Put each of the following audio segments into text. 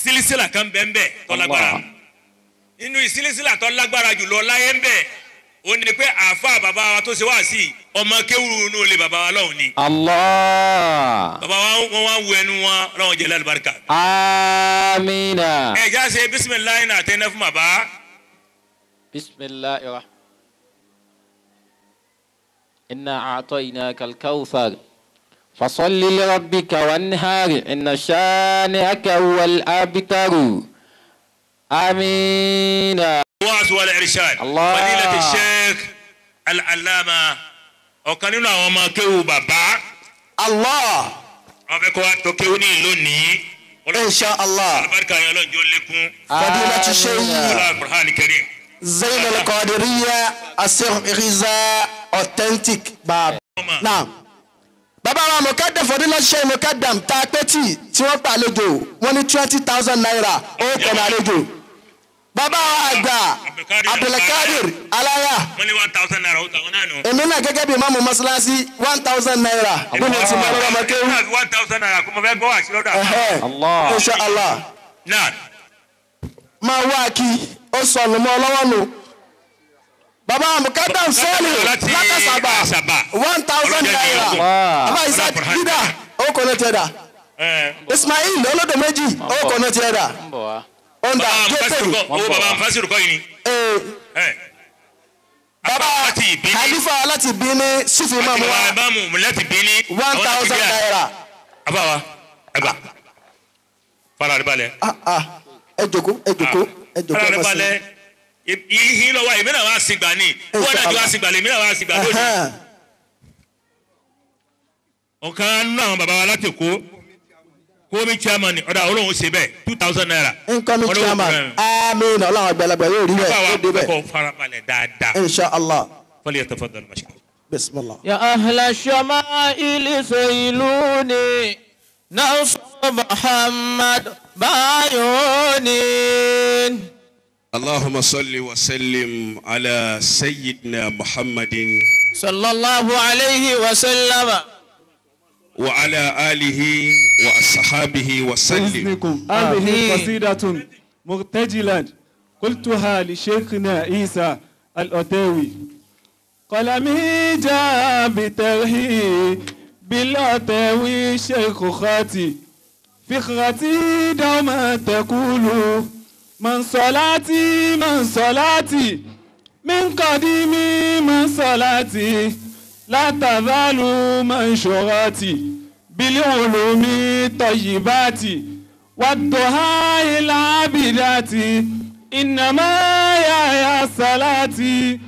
Sílísílà kan bẹ́ẹ̀ bẹ́ẹ̀ tó lágbára. Inú ìsílísílà tó lágbára jùlọ láyé ń bẹ̀ ó ní pé àáfà bàbá wa tó ṣe wá sí ọmọ kéwúrú inú ilé bàbá wa lọ́hùn ni. Allah. Bàbá wa wọn wá ń wo ẹnu wọn lọ́wọ́n jẹ́ lálùbáríkà. Amina. Ẹ já ṣe bisimilayi náà tẹ́lẹ̀ fún bàbá. Bisimilayi rahman. Inna a'tainaka al-kawthar. Fasalli li rabbika wanhar inna shani'aka huwal abtar. Amina. Wáàsù wal irshad. Fadilati Sheikh Al-Allama ọ̀kan nínú àwọn ọmọ kéwù bàbá. Allah. Wọ́n fẹ́ kó wa tó kéwù ní ìlú ní. Insha Allah. Alibarika yẹn lọ́njọ́ lékún. Fadilati Sheikh. Al-Qur'an Karim. Zayn al-Qadiriyya As-Riza authentic bàbá. Naam. Bàbá wa Mukadam Fadilati Sheikh Mukadam tá a pẹ́ tì tí wọ́n pa àlejò wọ́n ní 20,000 naira ó kọ̀ àlejò. Bàbá wa àgbà Abdulkadir Alaya. Wọ́n ní 1,000 naira ó tàwọn náà nù. Èmi náà gẹ́gẹ́ bí ìmáàmù mọ́sálásí 1,000 naira. Bí mo ti mọ ọlọ́mọ kéwú. 1,000 naira kó mo fẹ́ gbọ́ àṣírí ọ̀dà. Insha Allah. Náà. Máa wá kí ó sọnù mọ́ ọlọ́wọ́ nù. Bàbá Mukadam sọ́ọ̀lì látàsàbà 1,000 naira. Bàbá Isa dídà ó kọ́ ní tiẹ̀ dà. Ismail olódò méjì ó kọ́ ní tiẹ̀ dà. Onda owó baba nfasiru kọ́ yìí ni. Baba Khalifa láti Bini sífì máa mú wa. Láti Bini 1,000 naira. Abawa ẹgbà fara rẹ balẹ̀. Ẹ jókòó ẹ jókòó ẹ jókòó. Fara rẹ balẹ̀ ìhìn lọ́wọ́ èmi náà wá sìgbà ní wọ́n náà jọ wá sìgbà lèmi náà wá sìgbà lónìí. Ọ̀kan nínú àwọn baba wa láti Èkó. Kómi chairman ọ̀dà olóhùn ṣe bẹ́ẹ̀ 2,000 naira. Nkọ́mi chairman amiin ọlọ́run àgbàlagbà yóò rí bẹ́ẹ̀ yóò dé bẹ́ẹ̀. Bàbá wa kò farabalẹ̀ dáadáa. Insha Allah. Falyatafaddal mashkur. Bismillah. Ya ahla shama'ili sailuni nasr Muhammad bayuni. Allahumma salli wa sallim ala sayyidina Muhammadin. Sallallahu alayhi wa sallam. وعلى آله وأصحابه وسلم. هذه قصيدة مرتجلا قلتها لشيخنا عيسى الأتاوي. قلمي جاء بترحيب بالأتاوي شيخ خاتي فخرتي دوما تقول من صلاتي من صلاتي من قديمي من صلاتي لا تزال منشوراتي بالعلوم الطيبات والدعاء العابدات إنما يا صلاتي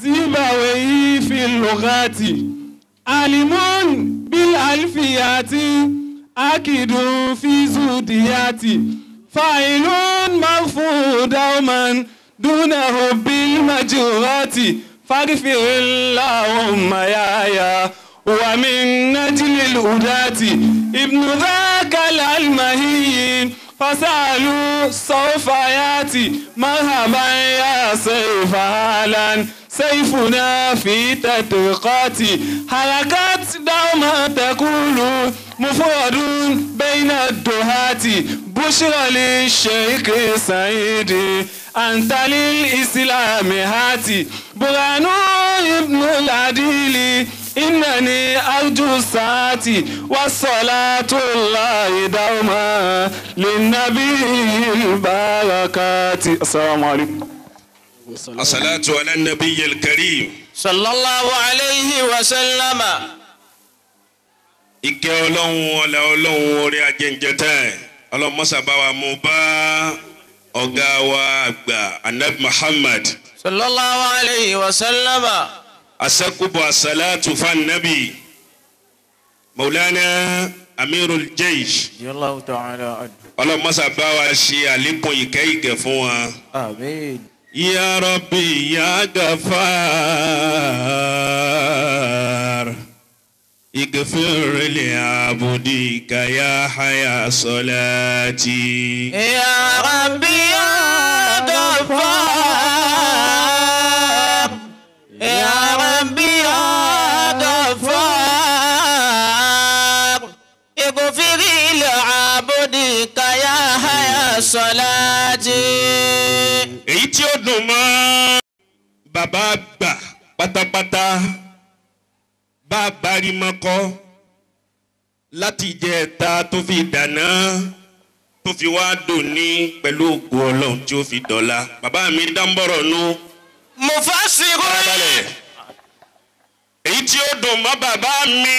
زيبوي في اللغات عالم بالألفيات أكيد في زوديات فاعل مرفوع دوما دونه بالمجرات فاغفر اللهم يا ومن نجل الهداة ابن ذاك العلمهي فسألوا سوف ياتي مرحبا يا سيف هالا سيفنا في تطرقات حركات دوما تقول مفرد بين الدهات بشرى للشيخ سعيد أنت للإسلام هاتي برهان ابن العديل إنني أرجو الساعة والصلاة الله دوما للنبي البركات. السلام عليكم. الصلاة على النبي الكريم صلى الله عليه وسلم. Ìkẹ́ Ọlọ́run ọlá Ọlọ́run orí ajẹ́njẹ́ tán Ọlọ́run mọ́sá bá wa mú bá ọ̀gá wa àgbà Anabi Muhammad sallallahu alayhi wa sallam. Asakubu asalatu fan nabi Maulana Amirul Jaysh Allahu ta'ala anhu. Ọlọ́run mọ́sá bá wa ṣe àlékún ìkẹ́ ìgẹ̀ fún wa. Àmín. Ya Rabbi ya Ghaffar اغفر لعبدك يا حيا صلاتي. يا ربي يا غفار يا ربي يا غفار اغفر لعبدك يا حيا صلاتي. Èyí tí ó dùn mọ́ bàbá gbà pátápátá bá a bá rí mọ́kọ́ láti jẹ ẹ̀ta tó fi dáná tó fi wá dòní pẹ̀lú ògo Ọlọ́run tí ó fi dọ̀la. Bàbá mi dáńbọ̀rọ̀ nù. مفسر. Farabalẹ̀. Èyí tí ó dùn mọ́ bàbá mi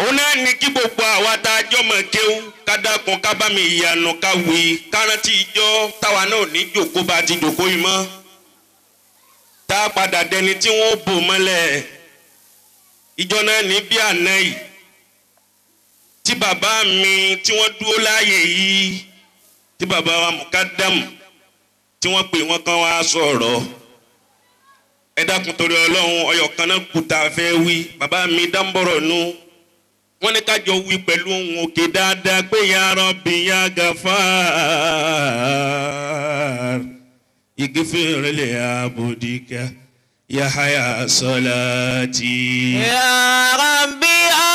òun náà ní kí gbogbo àwa tá a jọ mọ̀ kéwú ká dákun ká bá mi ìyanu ká wí kárántì ìjọ táwa náà ní jòkó bá ti jòkó yìí mọ́ tá a padà dẹni tí wọ́n bò mọ́lẹ̀ ìjọ náà ní bí àná yìí tí bàbá mi tí wọ́n dúró láàyè yìí tí bàbá wa Mukadamu tí wọ́n pè wọ́n kán wá sọ̀rọ̀. Ẹ dákun torí Ọlọ́run ọyọ kan náà kú tá a fẹ́ wí. Bàbá mi dáńbọ̀rọ̀ nu wọ́n ní kájọ wí pẹ̀lú ohun òkè dáadáa pé ya Rabbi ya Gafar ighfir li abudika ya haya salati. يا ربي يا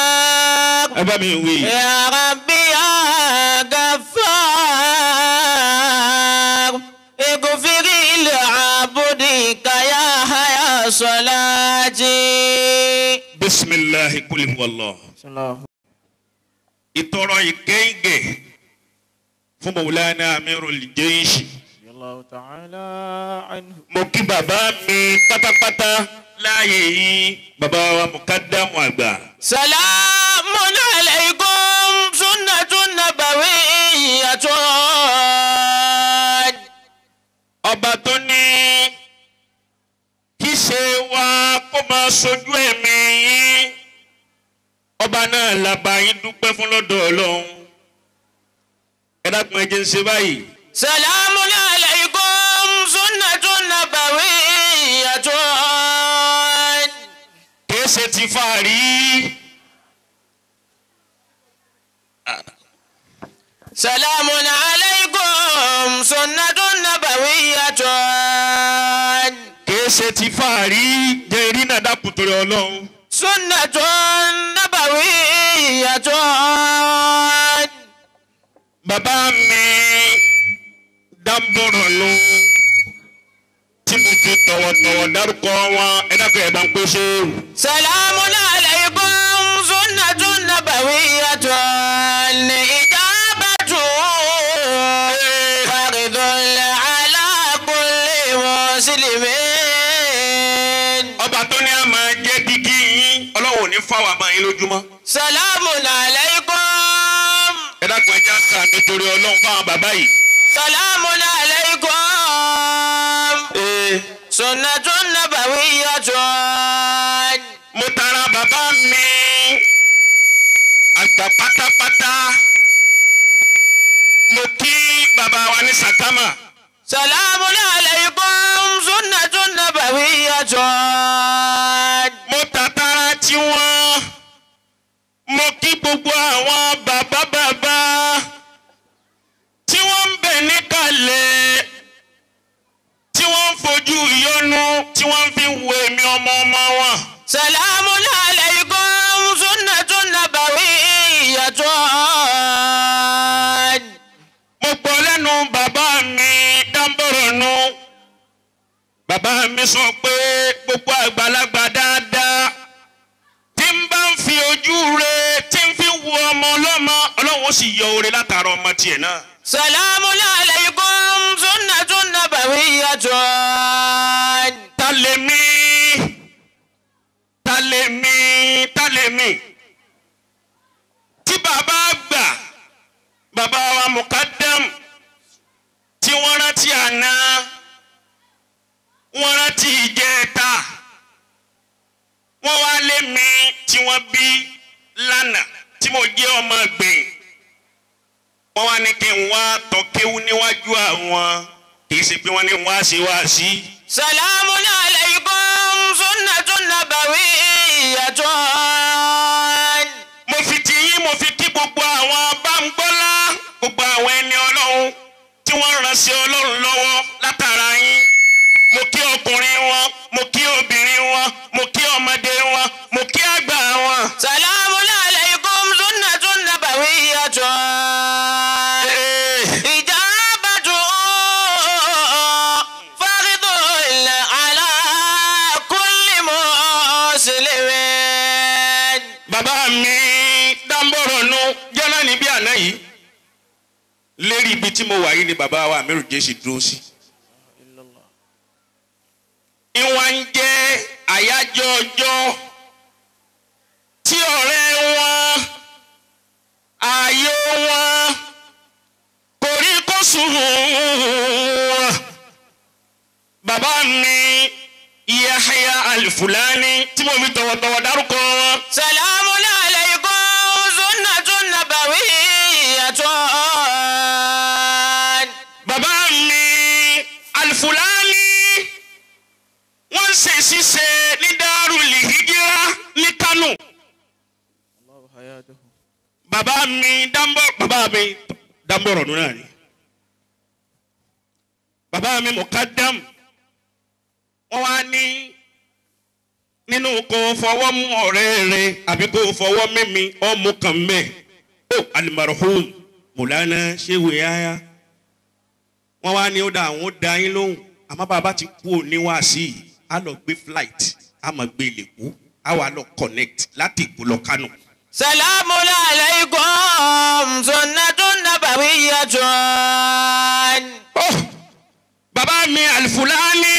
غفار. Ẹ bá mi wí. يا ربي يا غفار اغفر لعبدك يا حيا صلاتي. Bisimilahi kul huwallah. Ìtọrọ ìkẹ́yìngẹ̀ fún Mawlana Amirul Jaysh. الله تعالى عنه. Mo kí bàbá mi pátápátá láàyè yìí bàbá wa Mukadamu àgbà. سلام عليكم سنة نبوية. Ọba tó ní kí ṣe wa kó máa sojú ẹ̀mí yín ọba náà làbá yín dúpẹ́ fún lọ́dọ̀ Ọlọ́run. Ẹ dákun ẹ jẹ́ ń ṣe báyìí. سلام عليكم سنة نبوية. Kìí ṣe ti fàárí. سلام عليكم سنة نبوية. Kìí ṣe ti fàárí jẹ́ eré náà dákun torí Ọlọ́run. سنة نبوية. Bàbá mi dáńbọ̀rọ̀ ló tí mo fi tọ̀wọ̀tọ̀wọ̀ dárúkọ wọn ẹ dákun ẹ̀ bá ń pè ṣe. سلام عليكم سنة نبوية. إجابة فرض على كل مسلم. Ọba tó ní a máa jẹ́ kíkí yín Ọlọ́run ò ní fáwọn àmọ́ yín lójúmọ́. سلام عليكم. Ẹ dákun ẹ jẹ́ àṣà nítorí Ọlọ́run fáwọn bàbá yìí. سلام عليكم سنة نبوية. Mo tara bàbá mi àgbà pátápátá mo kí bàbá wa ní Sàkámà. سلام عليكم سنة نبوية. Mo tàtàrà tiwọn mo kí gbogbo àwọn bàbá bàbá tí wọ́n ń bẹ níkàlẹ̀ tí wọ́n ń fojú ìyọnu tí wọ́n fi ń wo èmi ọmọ ọmọ wọn. سلام عليكم سنة نبوية. Mo gbọ́ lẹ́nu bàbá mi dáńbọ̀rọ̀ nu. Bàbá mi sọ pé gbogbo àgbàlagbà dáadáa tí ń bá ń fi ojú re tí ń fi wo ọmọ ọlọ́mọ Ọlọ́run ó sì yọ oore látara ọmọ tiẹ̀ náà. سلام عليكم سنة نبوية. Ta lè mí ta lè mí ta lè mí tí bàbá gbà bàbá wa Mukadam tí wọ́n rántí àná wọ́n rántí ìjẹta wọ́n wá lé mi tí wọ́n bí lánàá tí mo jẹ́ ọmọ gbìn wọ́n wá ní kí n wá tọ́kéwú níwájú àwọn kì í ṣe pé wọ́n ní wá sí wá sí. سلام عليكم سنة نبوية. Mo fi ti yín mo fi kí gbogbo àwọn báńgbọ́lá gbogbo àwọn ẹni Ọlọ́run tí wọ́n ránṣẹ́ Ọlọ́run lọ́wọ́ látara yín. Mo kí ọkùnrin wọn mo kí obìnrin wọn mo kí ọmọdé wọn mo kí àgbà wọn. سلام عليكم سنة نبوية. Bàbá mi dáńbọ̀rọ̀ nu jọ́nà níbí àná yìí. Lérí ibi tí mo wà yìí ni bàbá wa Amiru Jésì dúró sí. Ìwà ń jẹ́ àyájọ́ ọjọ́ tí ọ̀rẹ́ wọn ààyò wọn kò rí kó sùn wọn. Bàbá mi Yahya Al-Fulani tí mo fi tọ̀wọ̀tọ̀wọ̀ dárúkọ wọn. Salamun alaykum sunnatun nabawiyyatun. Bàbá mi Al-Fulani wọ́n ń ṣe ṣíṣe ní Darul Hijra ní Kánò. Bàbá mi dáńbọ̀rọ̀ nù náà ni. Bàbá mi Mukadam wọ́n wá ní nínú kó fọwọ́ mú ọ̀rẹ́ rẹ àbí kó fọwọ́ mímí ọmú kan mẹ́. Ó alimarhum Mùlánà Ṣéwù Yáyá. Wọ́n wá ní ó dá àwọn ó dá yín lóhùn. Àmọ́ bàbá ti kú òní wá sí i, á lọ gbé flight, á máa gbé ilé kú, á wà lọ connect láti Èkó lọ Kánò. Salamun alaykum sunnatun nabawiyyatun. Oh, bàbá mi Al-Fulani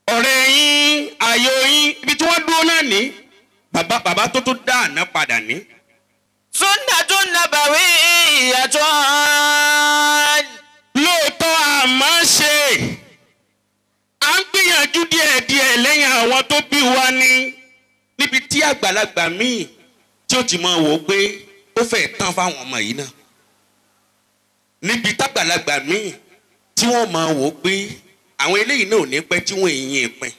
ọ̀rẹ́ yín ayò yín ibi tí wọ́n dúró náà ní bàbá tó tó dá àná padà ní. Sunnatun nabawiyyatun. Lóòótọ́ àmọ́ ṣe à ń gbìyànjú díẹ̀díẹ̀ lẹ́yìn àwọn tó bí wa ní níbi tí àgbàlagbà míì tí ó ti máa wò ó pé ó fẹ́ tán fáwọn ọmọ yìí náà níbi tágbàlagbà míì tí wọ́n máa wò ó pé àwọn eléyìí náà ò ní pẹ́ tí wọ́n èyí pin.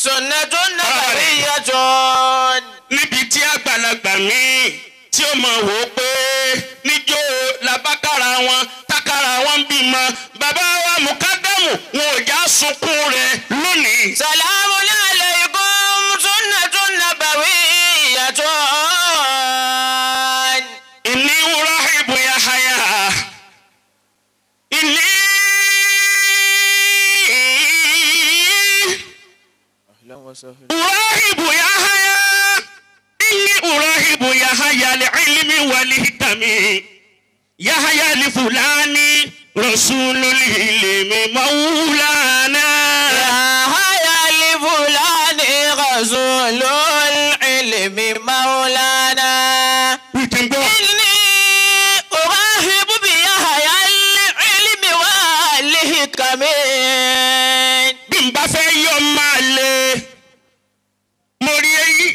Sunnatun nabawiyyatun. Níbi tí àgbàlagbà míì tí ó máa wò ó pé níjó làbákàrà wọn tákàrà wọn ń bímọ bàbá wa Mukadamu wọn ò já sunkún rẹ̀ lónìí. Salamun alaykum sunnatun nabawiyyatun. Inni urahibu Yahya. Inni urahibu Yahya. Inni urahibu Yahya li'ilmi wal-hikami. Yahya li-fulani rasulul ilmi maulana. Yahya li-fulani rasulul ilmi maulana. Inni urahibu bi Yahya al-ilmi wal-hikami. Bí n bá fẹ́ yọ máa le, mo rí èyí.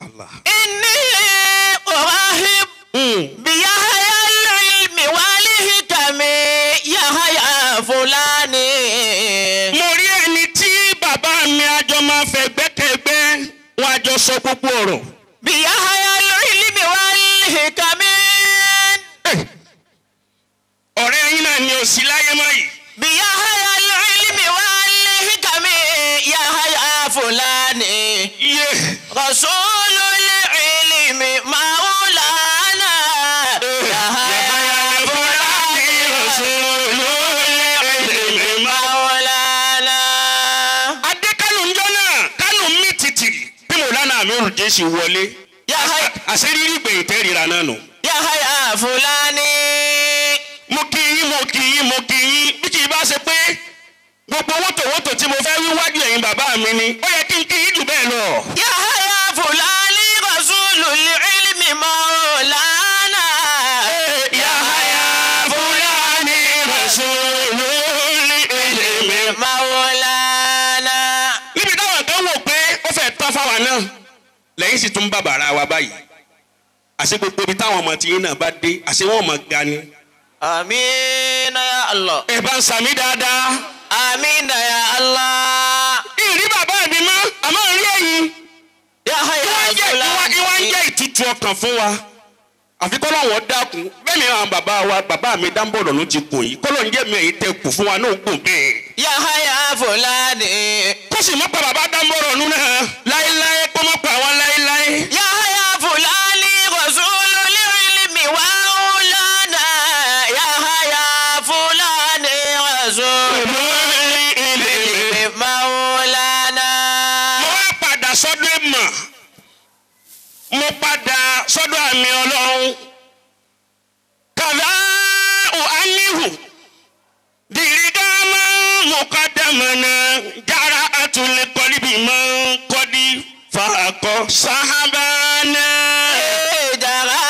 Allah. Inni urahibu bi Yahya al-ilmi wal-hikami. Yahya fulani. Mo rí ẹni tí bàbá mi àjọ máa fẹ́ gbẹ́kẹ̀gbẹ́ wọn àjọ sọ gbogbo ọ̀rọ̀. Bi Yahya al-ilmi wal-hikami. Ọ̀rẹ́ yín náà ni ò sí láyé mọ́ yìí. Bi Yahya al-ilmi wal-hikami. Yahya fulani. Rasulul ilmi maulana. Yahya fulani rasulul ilmi maulana. Adé Kánò ń jọ́ náà, Kánò mí tìtì bí Mùlánà Amiru Jésì wọlé. Àṣírí ìgbẹ̀yìn tẹ́rìíra náà nù. Yahya fulani. Mo kí yín, mo kí yín, mo kí yín bí kì í bá ṣe pé gbogbo wótòwótò tí mo fẹ́ wí wájú ẹ̀yin bàbá mi ni ó yẹ kí n kí yín jù bẹ́ẹ̀ lọ. Yahya fulani rasulul ilmi maulana. Yahya fulani rasulul ilmi maulana. Níbi táwọn kan wò pé ó fẹ́ tán fáwa náà lẹ́yìn sì tún bàbàrà wa báyìí àṣé gbogbo ibi táwọn ọmọ tiyín náà bá dé àṣé wọ́n mọ̀ ga ni. Amina ya Allah. Ẹ bá ń sàmí dáadáa. Amina ya Allah. Ìrí bàbá mi mọ́, àmọ́ ìrí ẹ̀yin. Yahya Ìwà ń jẹ́ ìtutù ọkàn fún wa. Àfi kọ́lọ́wọ́ dákun. Bẹ́ẹ̀ ni àwọn bàbá wa bàbá mi dáńbọ̀dọ̀ ló ti kùn yìí. Kọ́lọ́ ń jẹ́ mi ẹ̀yìn tẹ kù fún wa náà gùn bẹ́ẹ̀. Yahya fulani. Kó sì mọ́ pa bàbá dáńbọ̀dọ̀ nù náà láéláé kó mọ́ pa wọn láéláé. Yahya fulani rasulul ilmi maulana. Yahya fulani rasulul ilmi maulana. Mo wá padà sọ Mo padà sọ́dọ̀ àmì Ọlọ́run. Kàdá ò áníhù. Dìrídàmọ́ mọ̀kádàmọ́nà jára àtúnlẹ̀ kọ́líbì máa ń kọ́dí fàákọ́ sáhábánà. Jàrá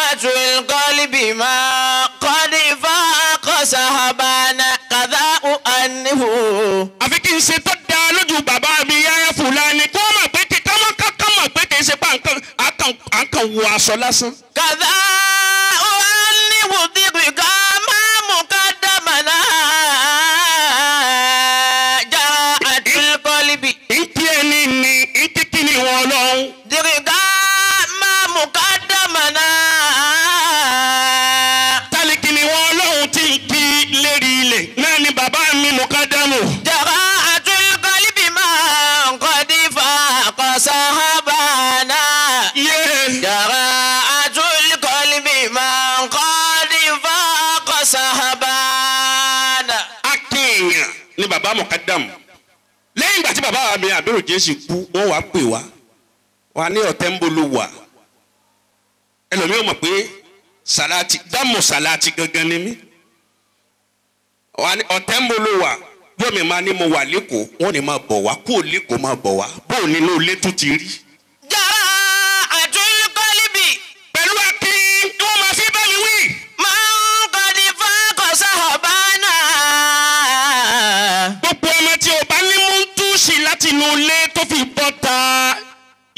àtúnkọ́líbì máa kọ́dí fàákọ́ sáhábánà kàdá ò áníhù. Àfi kí n ṣe tó dáa lójú bàbá mi Yahya Fulani kó mọ̀ pé kí ká mọ̀ pé kì í ṣe pé à ń kàn wọ aṣọ lásán. Kàdá ò áníhù dìrídàmọ́ mọ̀kádàmọ́nà jára àtúnkọ́líbì. Ntí ẹni ní ntí kí ni wọn lọ́hùn. Dìrídàmọ́ mọ̀kádàmọ́nà. Tálíkì ni wọn lọ́hùn tí ń kí lérí ilẹ̀ náà ni bàbá mi mọ̀kádàmù. Jàrá àtúnkọ́líbì máa ń kọ́dí fàákọ́ sáhábánà. Jàrá àtúnkọ́líbì máa ń kọ́dí fàákọ́ sáhábánà. Akéèyàn ni bàbá mọ̀kádàmù. Lẹ́yìn ìgbà tí bàbá mi àbúrò Jésù kú, wọ́n wàá pè wá. Wà ní ọ̀tẹ́ ń bolo wà. Ẹlòmíràn mọ̀ pé sàláàtì dámù sàláàtì gangan ni mí. Wà ní ọ̀tẹ́ ń bolo wà. Bómi máa ní mo wà lẹ́kọ̀ọ́, wọ́n ní máa bọ̀ wá, kúò lẹ́kọ̀ọ́ máa bọ̀ wá. Bóò nínú ilé tún ti rí. Jàrá àtúnkọ́líbì Pẹ̀lú akin ni wọ́n máa fi bá mi wí. máa ń kọ́dí fàákọ́ sáhábánà. Gbogbo ọmọ tí o bá ní mú túùsì láti inú ilé tó fi bọ́ ta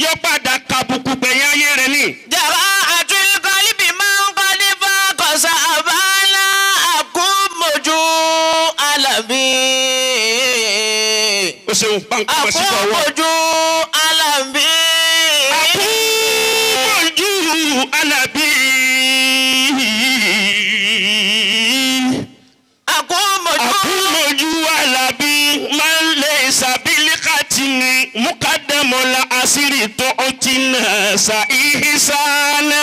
yọ padà kàbùkù gbẹ̀yìn ayé rẹ̀ ni. Jàrá àtúnkọ́líbì máa ń kọ́dí fàákọ́ sáhábánà. Àkúmọ̀jú Alábí. O ṣeun báńkì wá sí ọwọ́. Àkúmọ̀jú Alábí. Àkúmọ̀jú Alábí. Àkúmọ̀jú. Àkúmọ̀jú Alábí máa ń lè sàbílíkàtì ní mukadamọ́lá àṣírí tó ń ti nà sa ìhísánà.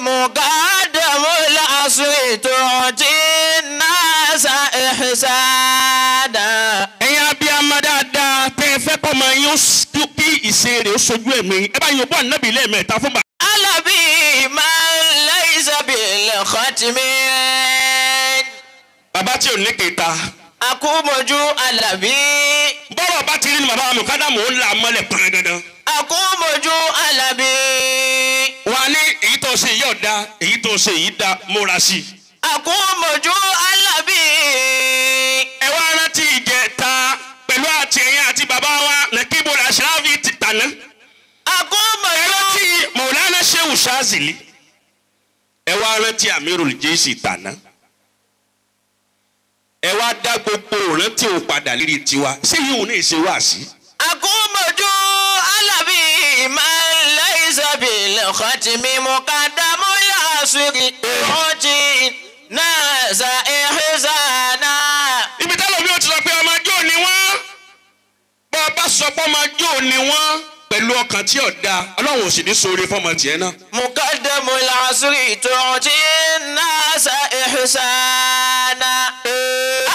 Mùkádàmúlà àṣírí tó ti náà sa ìhísánà. Ẹ̀yin abiyamọ dáadáa tẹ́ ẹ fẹ́ kọ́ máa yín ó kí ìṣe rẹ̀ ó sojú ẹ̀mí. Ẹ bá yín bọ́ ànábì lẹ́ẹ̀mẹ́ta fún bàbá. Alábí máa ń laysa bil khatmi. Bàbá tí ò ní kẹta. Àkúmọ̀jú Alábí. Bọ́rọ̀ bá ti rí ni bàbá mùkádàmù ó là mọ́lẹ̀ pọn dandan. Àkúmọ̀jú Alábí. Wà á ní èyí tó ṣe yìí ọ̀dà èyí tó ṣe yìí dá múra sí i. Àkúmọ̀jú Alábí. Ẹ wá rántí ìjẹta pẹ̀lú àti ẹ̀yìn àti bàbá wa Nàkíbò Àṣàfi ti tàná. Àkúmọ̀jú. Ẹ rántí Mọ̀lánà Ṣéhù Ṣáàzìlì. Ẹ wá rántí Amirul Jésì tàná. Ẹ wá dá gbogbo ìrántí òun padà lérí tiwa. Ṣé yìí òun ní ìṣe wá sí? Àkúmọ̀jú Alábí máa ń laysa bil khatmi muqaddamul asri tu'ti nasa ihsana. Ibi tẹ́lẹ̀ mi ò ti sọ pé ọmọ ajó ni wọ́n. Bọ́ ọ bá sọ pé ọmọ ajó ni wọ́n pẹ̀lú ọkàn tí ò dáa, Ọlọ́run ò sì ní ṣoore fọ́mọ tiẹ̀ náà. Muqaddamul asri tu'ti nasa ihsana.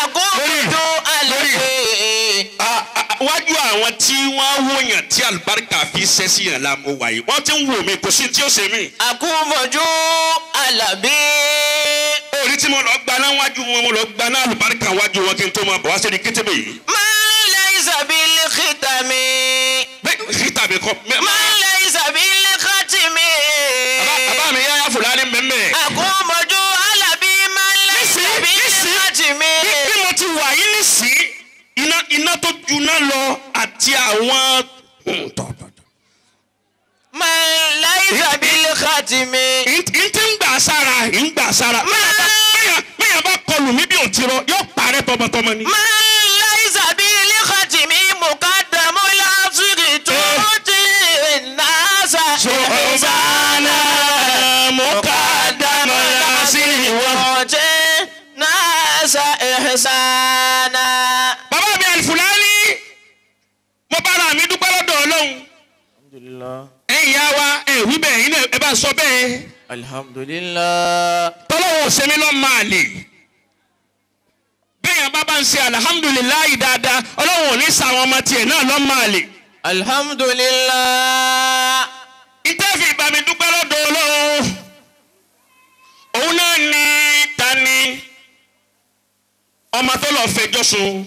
Àkúmọ̀jú Alábí. Wájú àwọn tí wọ́n wòyàn tí àlùbáríkà fi ṣẹ́ sí yàn la mo wà yìí. Wọ́n ti ń wò mí kò sí tí ó ṣe mí. Àkúmọ̀jú Alábí. Orí tí mo lọ gbaná wájú wọn, mo lọ gbaná àlùbáríkà wájú wọn kí n tó máa bọ̀ wá sí ní kétébé yìí. Man laysa bil khitami. Bẹ́ẹ̀ kíta mi kọ́. Man laysa bil khatimi. Bàbá mi Yahya Fulani mẹ́mẹ́. Àkúmọ̀jú Alábí man laysa bil khatimi. Bí mo ti wà yín nísìí, iná tó juná lọ àti àwọn. Man laysa bil khatimi. N ti ń gbà sára, ń gbà sára. Mẹ́yàn bá kọlù mí bí ò ti rọ, yóò parẹ́ tọmọtọmọ ni. Man laysa bil khatimi muqaddamul asri tu'ti nasa Subhana muqaddamul asri wa. Tu'ti nasa ihsana. Bàbá mi Al-Fulani, mo bára mi dúpẹ́ lọ́dọ̀ Ọlọ́run. Alhamdulillah. Ẹ̀yin ìyá wa, ẹ̀ wí bẹ́ẹ̀, yín náà ẹ bá sọ bẹ́ẹ̀. Alhamdulillah. Tọ́lọ́wọ́ sẹ́mi lọ́ máa lè. Bẹ́ẹ̀ yẹn bá bá ń ṣe alhamdulillahi dáadáa, Ọlọ́run ò ní sa àwọn ọmọ tiẹ̀ náà lọ́ máa lè. Alhamdulillah. Ìtẹ́fì fẹjọ́ sùn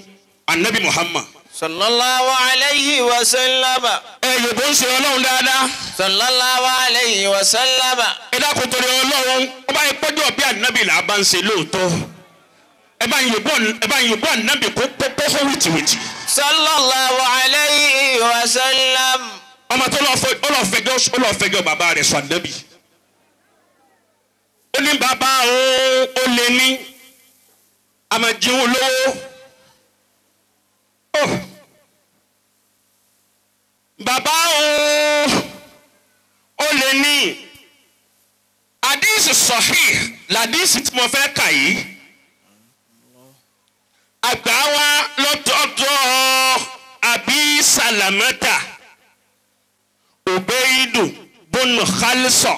anabi Muhammad. Sallallahu alayhi wa sallam. Ẹ yòbó ń ṣe ọlọ́run dáadáa. Sallallahu alayhi wa sallam. Ẹ dákun torí ọlọ́run, ó bá yẹ pọ́jọ́ bí anabi là bá ń ṣe lóòótọ́. Ẹ bá ń yòbó anabi kó kó kó wìtìwìtì. Sallallahu alayhi wa sallam. Ọmọ tó lọ fẹjọ́ bàbá rẹ̀ sọ anabi. Ó ní bàbá òun ó lé ní àmàjíhun lówó. Bàbá òun ó lè ní àdísì sahih làdísì tí mo fẹ́ kà yìí. Àgbà wa lọ́tọ̀ọ̀tọ̀ àbí sàlámẹ́tà Ubaidu bùnú Khalisa.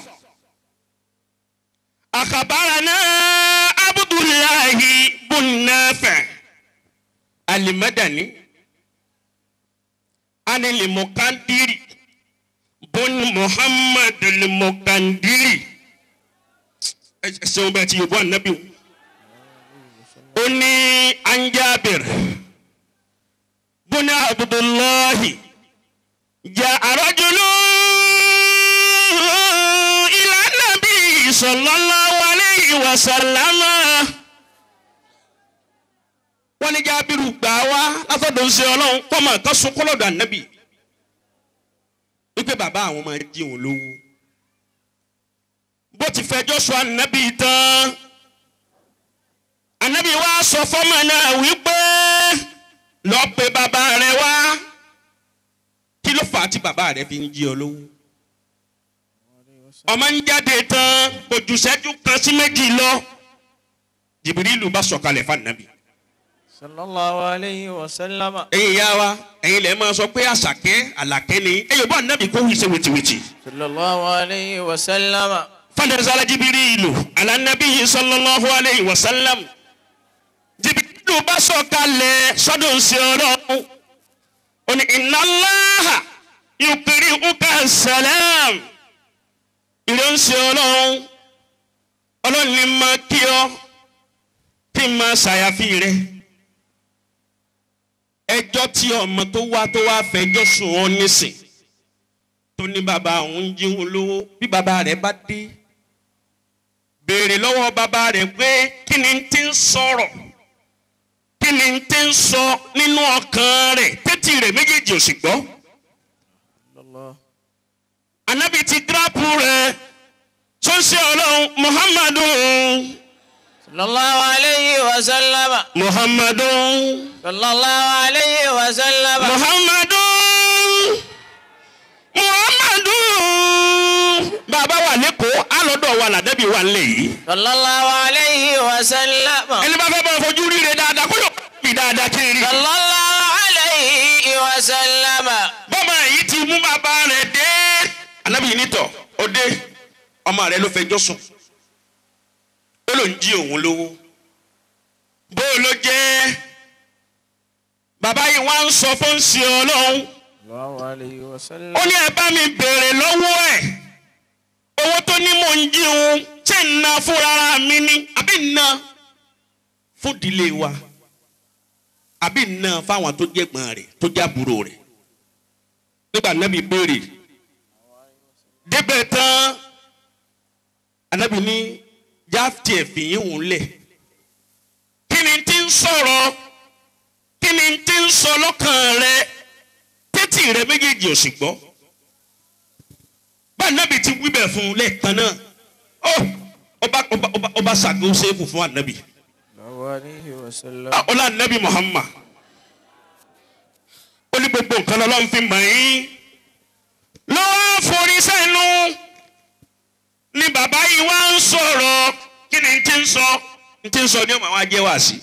Àkàbàrà Abdullahi bùn Nafi' Al-Madani. Anil Mukandiri bun Muhammad al-Mukandiri. Ṣé o bẹ ti yóò bọ́ ànábì o? Ó ní an Jabir bun Abdullahi ja'a rajulun ila nabi sallallahu alayhi wa sallam. Wọ́n ní Jábìrù gbà wá látọ̀dọ̀ ń ṣe ọlọ́run kọ́mọ kan sunkún lọ́dọ̀ ànábì wípé bàbá àwọn máa jí òun lówó. Bó ti fẹjọ́ sọ ànábì tán, ànábì wá sọ fọ́mọ náà wípé lọ pe bàbá rẹ wá. Kí ló fà á tí bàbá rẹ fi ń jí ọ lówó? Ọmọ ń jáde tán, kò jù ṣẹ́jú kan sí méjì lọ, Jìbìrìlù bá sọ̀kalẹ̀ fún ànábì. Sallallahu alayhi wa sallam. Ẹ̀yin ìyá wa, ẹ̀yin lè máa sọ pé àṣàkẹ́ àlàkẹ́ ni ẹ̀yin bá nàbì kó wí ṣe wìtìwìtì. Sallallahu alayhi wa sallam. Fanazala Jibirilu ala nabiyyi sallallahu alayhi wa sallam. Jibirilu bá sọ̀kalẹ̀ sọ́dọ̀ ṣe ọlọ́run. Ó ní inna Allaha yuqri'uka salam. Ìrẹ́ ń ṣe ọlọ́run. Ọlọ́run ni máa kí ọ, kí n máa ṣàyàfi rẹ̀. Ẹjọ́ tí ọmọ tó wá fẹjọ́ sùn ọ́ nísìn tó ní bàbá òun ń jíun lówó, bí bàbá rẹ̀ bá dé béèrè lọ́wọ́ bàbá rẹ̀ pé kí ni tí ń sọ̀rọ̀, kí ni tí ń sọ nínú ọkàn rẹ̀ tètè rẹ̀ méjèèjì ò sì gbọ́. Ànábì ti gírápù rẹ̀ tó ń ṣe ọlọ́run Muhammadu. Sallallahu alayhi wa sallam. Muhammadu. Sallallahu alayhi wa sallam. Muhammadu. Muhammadu. Bàbá wa lẹ́kọ̀ọ́ alọ́dọ̀ wa làdẹ́bí wa lè yìí. Sallallahu alayhi wa sallam. Ẹni bá fẹ́ bá fojú ríre dáadáa kó yóò bí dáadáa kí n rí. Sallallahu alayhi wa sallam. Bọ́mọ yìí ti mú bàbá rẹ̀ dé. Ànábì yìí nítọ̀ ó dé, ọmọ rẹ̀ ló fẹjọ́ sùn. Ó ló ń jí òun lówó. Bó ló jẹ́ bàbá yìí wá ń sọ fún sí ọlọ́run. Ó ní ẹ bá mi béèrè lọ́wọ́ ẹ̀. Owó tó ní mò ń jí òun ṣé ń na fúnra mi ni àbí ń na fún ìdílé wa àbí ń na fáwọn tó jẹ́gbọ́n rẹ̀ tó jábúrò rẹ̀. Nígbà Ànábì béèrè débẹ̀ tán, Ànábì ní jáfìtì ẹ̀fìyín òun lẹ̀. Kí ni tí ń sọ̀rọ̀? Kí ni tí ń sọ lọ́kàn rẹ? Tètè rẹ méjèèjì ò sì gbọ́. Bá Ànábì ti wí bẹ̀ fún un lẹ́ẹ̀kan náà, ó ọba ṣàkóso fún Ànábì. Ọlá Ànábì Muhammad. Ó ní gbogbo nǹkan lọ́lọ́run fi mọ̀ yín. Lọ́wọ́ forí sẹ́nu ni bàbá yìí wá ń sọ̀rọ̀. Kí ni tí ń sọ? Tí ń sọ ní ọmọ àwọn ajẹ́ wá sí.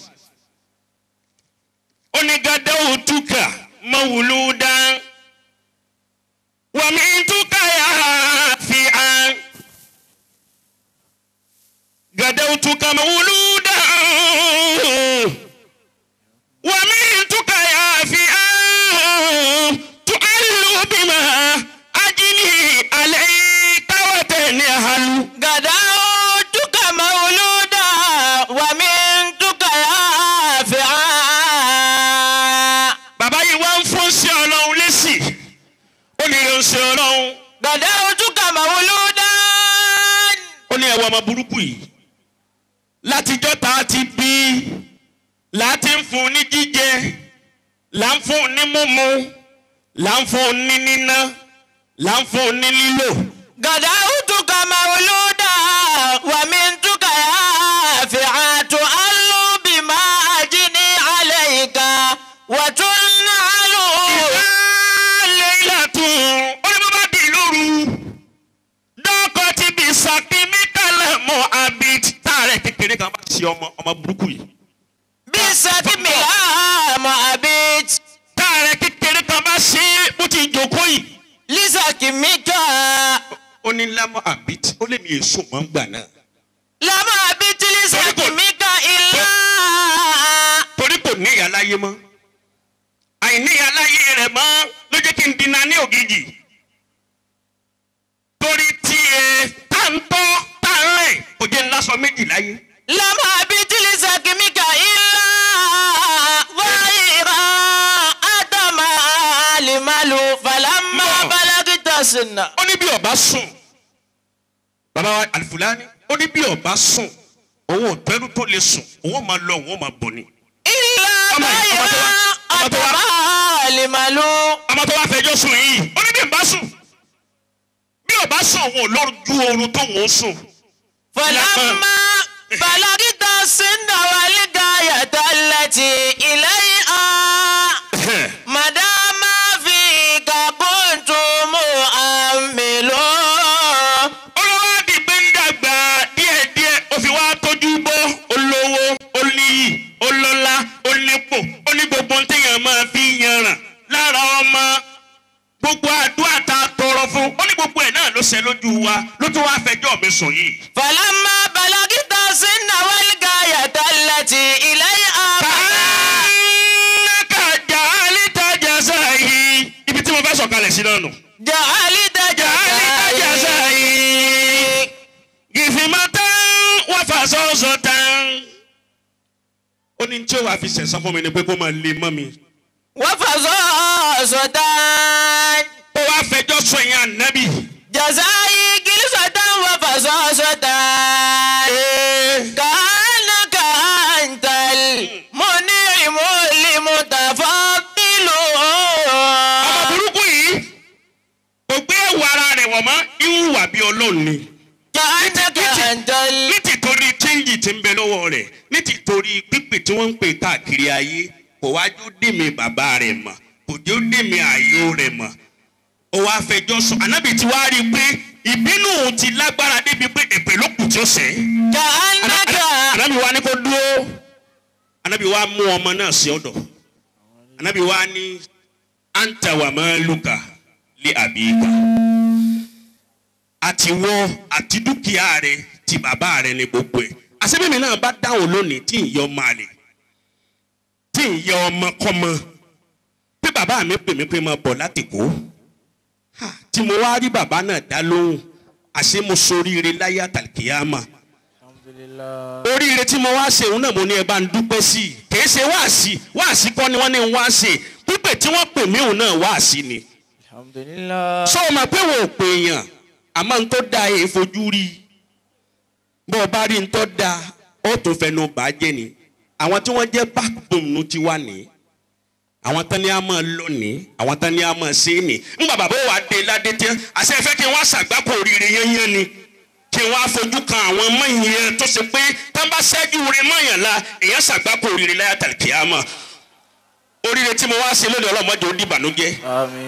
Ó ní gàdáwò túkà mawuludan wàmí túkà yà fi hàn. Gàdáwò túkà mawuludan wàmí túkà yà fi hàn. Tu'allu bima ajini alayka wa tanhalu. Gàdáwò túkà mawuludan wàmí túkà yà fi hàn. ẹwọ ọmọ burúkú yìí látijọ́ tá a ti bí láti ń fún ní jíjẹ là ń fún ní mímu là ń fún ní níná là ń fún ní lílò. Gàdáwùtúkà màwùlúdà wàmíntúkà yáfìcàtú alùbímà àjíní àlẹ́yìká wàtúnàlù. Ìfẹ́ ìlàtún ó ní bó bá di lóru dọ́kọ̀ ti bí sàkímíkàlẹ̀ mọ́ abid táàrẹ̀ kékeré kan bá ṣe ọmọ ọmọ burúkú yìí. Bí sàkímíkà mọ́ abid. Táàrẹ̀ kékeré kan bá ṣe bó ti jókòó yìí. Lísàkímíkà. Ó ní lámọ́ abid ó lè mi èso mọ́ ń gbà náà. Lámọ́ abid lísàkímíkà ilá. Torí kò ní ìyá láyé mọ́. Àìní ìyá láyé rẹ̀ mọ́ ló jẹ́ kí n dina ní ògìjì. Torí tiẹ̀ tá ń tọ́ tá ń rìn kò jẹ́ ńlá sọ méjì láyé. Lámọ́ abid lísàkímíkà ilá. Wáyìrá Ádámà àlìmálù fàlámà bálágítà sínà. Ó ní bí ọba sùn bàbá wa Alifulani ó ní bí ọba sùn òun ò tẹ́rù tó lè sùn òun ò máa lọ òun ò máa bọ̀ ni. Ilá wáyìrá Ádámà àlìmálù. Ọmọ tó wá fẹjọ́ sùn yìí ó ní bí ọba sùn bí ọba sùn òun ò lójú oorun tó òun sùn. Fàlámà bálágítà sínà wàlígàyàtà láti ilé ìhà. Màdàmá fi kàkóńtù mú àmì lọ. Olówó àdìgbé ń dàgbà díẹ̀díẹ̀ ó fi wá tójú bọ́ olówó oníyì olọ́lá onípò oní gbogbo ń téèyàn máa fi yanràn lára ọmọ gbogbo àdúrà tá a tọrọ fún ó ní gbogbo ẹ̀ náà ló ṣe lójú wa ló tún wá fẹjọ́ mi sùn yìí. Fàlámà bàlágítà sínà wàlígàyàtà láti ilé ìhà. Ibi tí mo fẹ́ sọ̀kalẹ̀ sí náà nù. Jàálítà jàálítà gìfìmọ̀ tán wọ́n fà sọ́sọ́ tán. Ó ní tí ó wàá fi sẹ̀sán fún mi ni pé kó máa lè mọ́ mi. Wọ́n fà sọ́sọ́ tán. Ó wá fẹjọ́ sọ ìyẹn ànábì. Jàzáyé gírísọ̀ tán wọ́n fà sọ́sọ́ tán. Kàánà kàńtàl mo ní ìmúlẹ̀ mo tàfà bílò. Ọmọ burúkú yìí kò gbé ẹ̀wù ara rẹ̀ wọ̀ mọ́ ìhùwà bí Ọlọ́run ni. Kàánà kàńtàl. Ní tìtorí chíńjì tí ń bẹ lọ́wọ́ rẹ̀ ní tìtorí pípè tí wọ́n ń pè káàkiri ayé kò wájú dèmi bàbá rẹ̀ mọ̀ kò jẹ́ ó dèmi ààyò rẹ̀ mọ̀. Ó wá fẹjọ́ sùn ànábì tí wàá rí i pé ìbínú òun ti lágbára débi pé èpè ló kù tí ó sẹ́. Kàánà kà. Ànábì wa ní kó dúró. Ànábì wa mú ọmọ náà sí ọ̀dọ̀. Ànábì wa ní anta wa maluka li abika. Àti wọ àti dúkìá rẹ ti bàbá rẹ ní gbogbo ẹ̀. Àṣebími náà bá dáhùn lónìí tí ń yọ ọmọ àlè tí ń yọ ọmọ kọ́mọ pé bàbá mi pè mí pé máa bọ̀ láti kó tí mo wá rí bàbá náà dá lóhùn àṣé mo soríire láyé àtàlùkìyámà. Oríire tí mo wá ṣe òun náà mo ní ẹ bá ń dúpẹ́ sí i kìí ṣe wáàsí wáàsí kọ́ ni wọ́n ní ń wá ṣe pípè tí wọ́n pè mí òun náà wáàsí ni. Sọ ma pé wọn ò pè èèyàn àmọ́ n tó da èé fojú rí bọ́ ọ bá rí n tó da ó tún fẹnu bà á jẹ́ ni àwọn tí wọ́n jẹ́ backbone ti wà ní àwọn tán ní a máa lọ ní àwọn tán ní a máa ṣe é ní ńgbà bàbá wa dé ládé tẹ́ àṣẹ ìfẹ́ kí wọ́n ṣàgbákò oríire yányán ni kí wọ́n á fojú kan àwọn mọ̀nyẹn tó ṣe pé tán bá ṣẹ́jú rẹ mọ̀nyàn la èèyàn ṣàgbákò oríire láyà tàlùkìyámà oríire tí mo wá ṣe lónìí ọlọ́mọdé ó dìbànújẹ́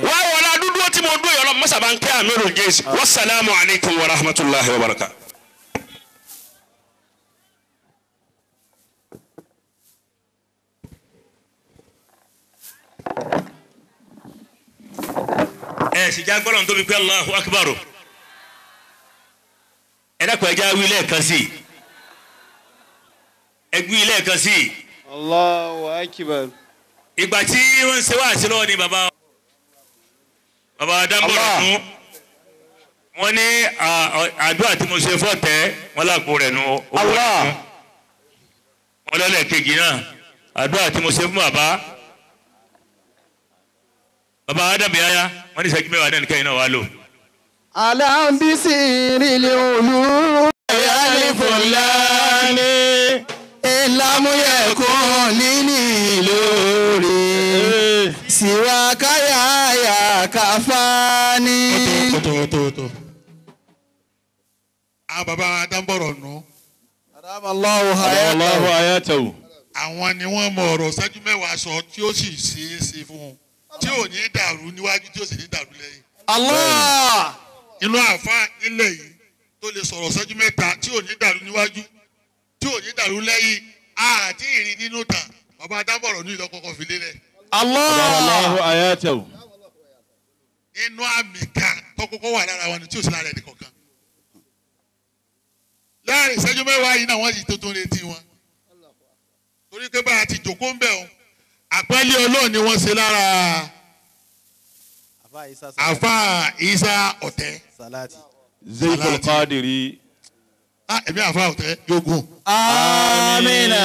wá wọlé adúdúró tí mo dúró yìí ọlọ́mọ sábà ń kẹ́ àmì rò jésù wasalaamu alaykum wa rahmatulahi wa barakatuh. Ẹ sì já gbọ́dọ̀ tóbi pé Allahu Akbar ẹ dákun ẹ já wí lẹ́ẹ̀kan sí i ẹ gbí lẹ́ẹ̀kan sí i. Allahu Akbar. Ìgbà tí wọ́n ń ṣe wáàsí lọ́wọ́ ni bàbá bàbá dáńbọ̀rọ̀ fún wọn ní àdúrà tí mo ṣe fọ́tẹ̀ wọn lápò rẹ̀ nu owó rẹ̀ fún wọn lọ́lẹ̀ kejì náà àdúrà tí mo ṣe fún bàbá bàbá Ádámù yáyá wọn ní ìṣẹ́jú mẹ́wàá náà nìkẹ́yìn náà wà lò. Aláǹbísí ìrìnlẹ̀ olú. Zakaya kafani. Ọ̀tọ̀. Àwọn bàbá Adámbọ̀rọ̀ nù. Allahu hayatahu. Àwọn ni wọ́n mọ ọ̀rọ̀ ṣáájú mẹ́wàá sọ tí ó sì ṣeé ṣe fún un. Tí ò ní dàrú níwájú tí ó sì ní dàrú lẹ́yìn. Allah. Inú àfa nílẹ̀ yìí tó lè sọ̀rọ̀ ṣáájú mẹ́ta tí ò ní dàrú níwájú tí ò ní dàrú lẹ́yìn àti ìrìn nínú tàn bàbá Adámbọ̀rọ̀ ní ìlọ́kọ̀ọ́kọ́ fi lélẹ̀. Allah. Hayatahu. Inú àmì kan tó kọ́kọ́ wà lára wọn ni tí ò sí lára ẹnì kọ̀ọ̀kan. Láàrin ìṣẹ́jú mẹ́wàá yìí náà wọ́n yìí tó tún retí wọn. Torí pé bá a ti jòkó ń bẹ̀ o, àpẹẹlẹ Ọlọ́run ni wọ́n ṣe lára Àfáà Isa Ọ̀tẹ́. Zeiful Qadiri. Ẹ̀mí Àfáà Ọ̀tẹ́ yóò gùn. Amina.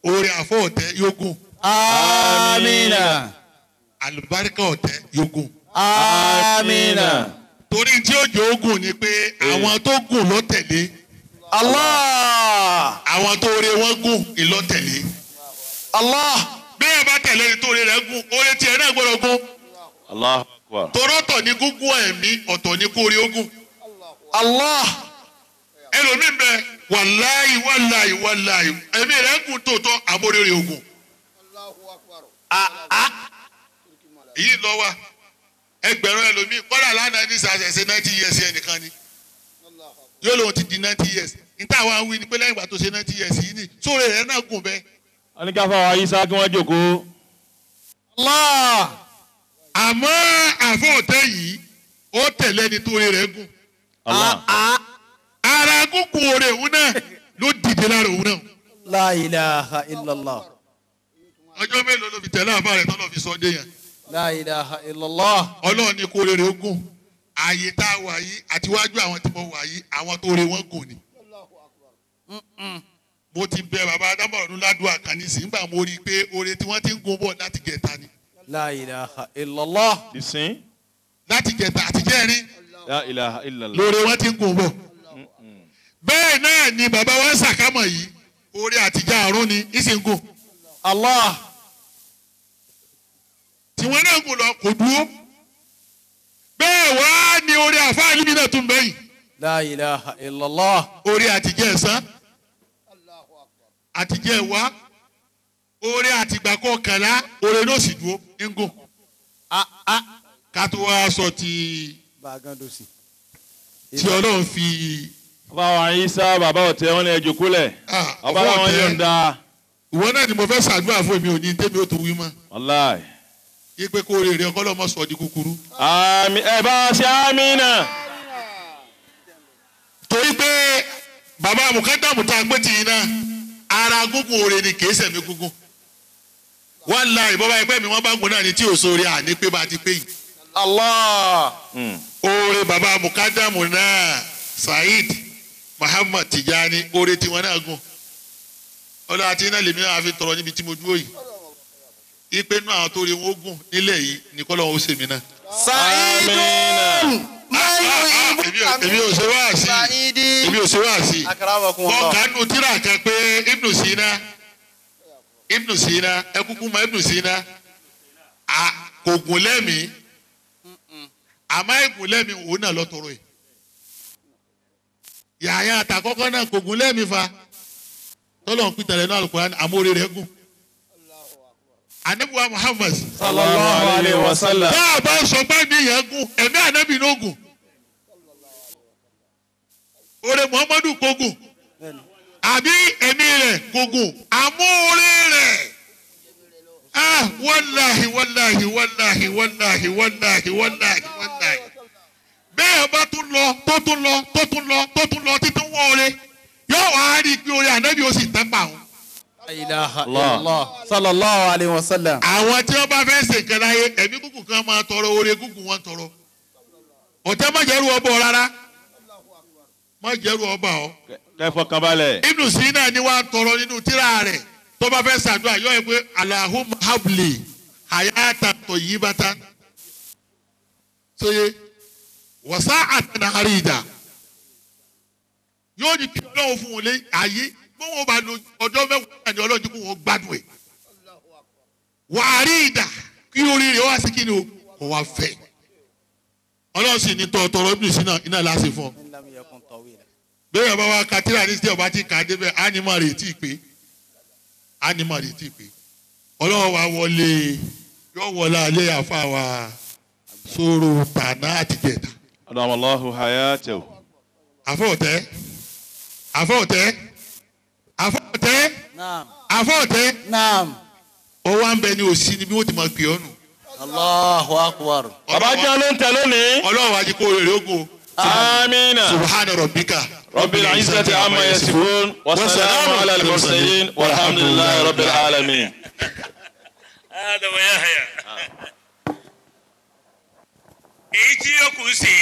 Oore Àfáà Ọ̀tẹ́ yóò gùn. Amina. Àlùbáríkà Ọ̀tẹ́ yóò gùn. Amina. Torí tí ó jẹ́ ogun ni pé àwọn tó gùn ló tẹ̀lé. Allah. Àwọn tó re wọ́n gùn ìlọ tẹ̀lé. Allah. Bí ẹ bá tẹ̀lé ni tó re rẹ̀ gùn, oore tiẹ̀ náà gbọ́dọ̀ gùn. Allahu Akbar. Torọ́tọ̀ ni gúngún ẹ̀mí, ọ̀tọ̀ ni kóore ogun. Allah. Ẹlòmíì bẹ wàláyì wàláyì wàláyì ẹ̀mí rẹ̀ gùn tòótọ́ àmórí rẹ̀ ogun. Èyí lọ wa ẹgbẹ̀rún ẹlòmíì kọ́dà lánàá ní sàṣẹ̀ṣẹ̀ 90 years ẹnìkan ni yóò lóun ti di 90 years níta wa ń wí ni pé lẹ́yìn ìgbà tó ṣe 90 years yìí ni sóòrè rẹ̀ náà gùn bẹ́ẹ̀. Wọ́n ní ká fáwọn Ayísá kí wọ́n jókòó. Allah. Àmọ́ àfọ̀ ọ̀tẹ́ yìí ó tẹ̀lé ẹni tó rẹ̀ gùn. Allah. Ara gúngùn oore òun náà ló dìde lára òun náà. La ilaha illallah. Ọjọ́ mélòó ló fi tẹ̀lé àbá rẹ̀ tọ́lọ́ fi sọ dé yẹn. La ilaha illallah. Ọlọ́run ní kó rere ogún. Ààyè tá a wà yìí àti wájú àwọn tí mo wà yìí àwọn tó re wọ́n gùn ni. Mo ti bẹ bàbá Adámbọ̀rọ̀ ládùúgbò kan nísìnyí nígbà mo rí i pé oore tí wọ́n ti ń gun bọ̀ láti jẹta ni. La ilaha illallah. Ìsín. Láti jẹta àti jẹrin. La ilaha illallah. Lóore wọ́n ti ń gun bọ̀. Bẹ́ẹ̀ náà ni bàbá wa ń sàkámọ̀ yìí oore àtijọ́ àrùn ni ìsìn gùn. Allah. Tí wọ́n náà gùn lọ kò dúró. Bẹ́ẹ̀ wá ni oore àfáà níbi náà tún bẹ́yìn. La ilaha illallah. Oore àtijọ́ ẹ̀sán. Àtijọ́ ẹ̀wá. Oore àtìgbà kọkànlá oore náà sì dúró ń gùn. Ká tó wá sọ ti tí Ọlọ́run fi. Bàbá Ayísá bàbá Ọ̀tẹ́ wọn ní ẹ jókòó lẹ̀. Bàbá wọn yọ̀ǹda. Ìwọ náà ni mo fẹ́ ṣàdúrà fún èmi ò ní tẹ́mi ó tó wí mọ́. Wàláì. Ipe kó rèrè ọkọ lọ́mọ sọ di kúkúrú. Àmín ẹ bá ṣe àmín náà. Torí pé bàbá Mùkádàmù tá a gbé tì í náà ara gúngùn oore ni kìí sẹ̀mí gúngùn. Wàláì bọ́bá ẹgbẹ́ mi wọ́n bá gùn náà ni tí ò sóore àní pé bá a ti pé yìí. Allah. Oore bàbá Mùkádàmù náà Saheed Muhammad Tijani oore tiwọn náà gùn. Ọlọ́run àti iná lèmi náà fi tọrọ níbi tí mo dúró yìí. Ipe nú àwọn tó rí wọn gùn nílẹ̀ yìí ní kọ́lọ́hún ó ṣèmi náà. Sa'idun Èmi ò ṣe wá sí èmi ò ṣe wá sí. Wọ́n kà nù tíra kan pé Ibn Sina Ibn Sina ẹ kúkú mọ Ibn Sina kò gùn lẹ́mìí àmọ́ ìgùn lẹ́mìí òun náà lọ tọrọ yìí. Yàyà àtàkọ́kọ́ náà kò gùn lẹ́mìí fa tọ́lọ̀ ń pìtàlẹ̀ náà Al-Qur'an àmórí rẹ̀ gùn. Ànábì wa Muhammad sallallahu alayhi wa sallam. Tá a bá sọ pé mi yẹn gùn ẹ̀mí ànábì ló gùn. Oore Muhammadu kò gùn àbí ẹ̀mí rẹ̀ kò gùn àmórí rẹ̀ wàláhi wàláhi wàláhi wàláhi wàláhi wàláhi wàláhi. Bẹ́ẹ̀ bá tún lọ tó tún lọ tó tún lọ tó tún lọ títún wọ́n oore yóò wá rí i pé oore ànábì ó sì tẹ́ pa òun. La ilaha illallah. Sallallahu alayhi wa sallam. Àwọn tí wọ́n bá fẹ́ ṣe nǹkan láyé ẹ̀mí gúngùn kan máa tọrọ oore gúngùn wọn tọrọ. Ọ̀tẹ́ má jẹ́rú ọbọ̀ rárá. Má jẹ́rú ọba ọ. Kẹ́fọ́ kan balẹ̀. Ibn Sina ni wàá tọrọ nínú tírà rẹ̀ tó bá fẹ́ ṣàdúrà yọ ẹ pé Allahumma habli hayatan tayyibatan. Sóye wasa'atan arida. Yóò ní kí Ọlọ́run fún wọn lé ayé. Bó bá lo ọjọ́ mẹ́wàá ní Ọlọ́run kó wọ́n gbádùn ẹ̀. Wàá rí ìdà. Kí orí rẹ̀ wá sí kí ni o kò wá fẹ́. Ọlọ́run sì ní tọ̀ọ̀tọ̀rọ̀ Ibn Sina iná láti fún ọ. Bẹ́ẹ̀ bá wa ka tíra ní sí ọba tí kà á débẹ̀ ánìmọ̀ rẹ̀ tí ì pé ánìmọ̀ rẹ̀ tí ì pé. Ọlọ́run wa wọlé yóò wọlé alẹ́ àfa wa sóró tàná àti jẹ̀ta. Adamallahu hayatahu. Àfọ̀tẹ́ àfọ̀tẹ́ àfọ̀tẹ́ àfọ̀tẹ́. Naam. Ó wá ń bẹ ní òsì ni bí wọ́n ti máa pè ọ́ nù. Allahu akbar. Bàbá jẹ́ ló ń tẹ lónìí. Ọlọ́run wa jí kó rèrè ogun. Amina. Subhana rabbika. Rabbil izzati amma yasifun. Wa salamun ala al-mursalin. Walhamdulillahi rabbil alamin. Adamu Yahya. Èyí tí ó kù sí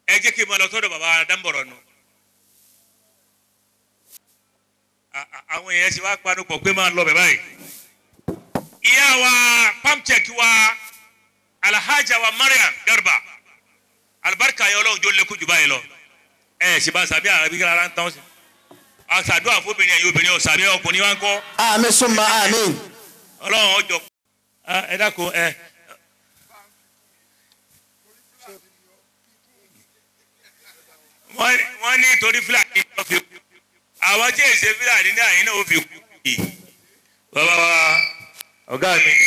ẹ jẹ́ kí n máa lọ sọ́dọ̀ bàbá Dáńbọ̀rọ̀ nù. Àwọn èèyàn sì wá panu pọ̀ pé máa lọ bẹ̀ báyìí. Ìyá wa pamcheck wa Alhaja wa Mariam Garba alibarika yẹ Ọlọ́run jó lékún jù báyìí lọ. Ẹ sì bá sàbí àbí kí ara ń tán sí. Àṣàdúrà fóbìnrin ẹ̀yin obìnrin ọ̀sàbí ọkùnrin wa ń kọ́. Àmín summa àmín. Ọlọ́run ọjọ́ ẹ dákun ẹ. Wọ́n ní torí Fúlàní náà fi kú. Àwọn tí èsè Fúlàní náà yín náà ó fi kú. Bàbá wa ọ̀gá mi ni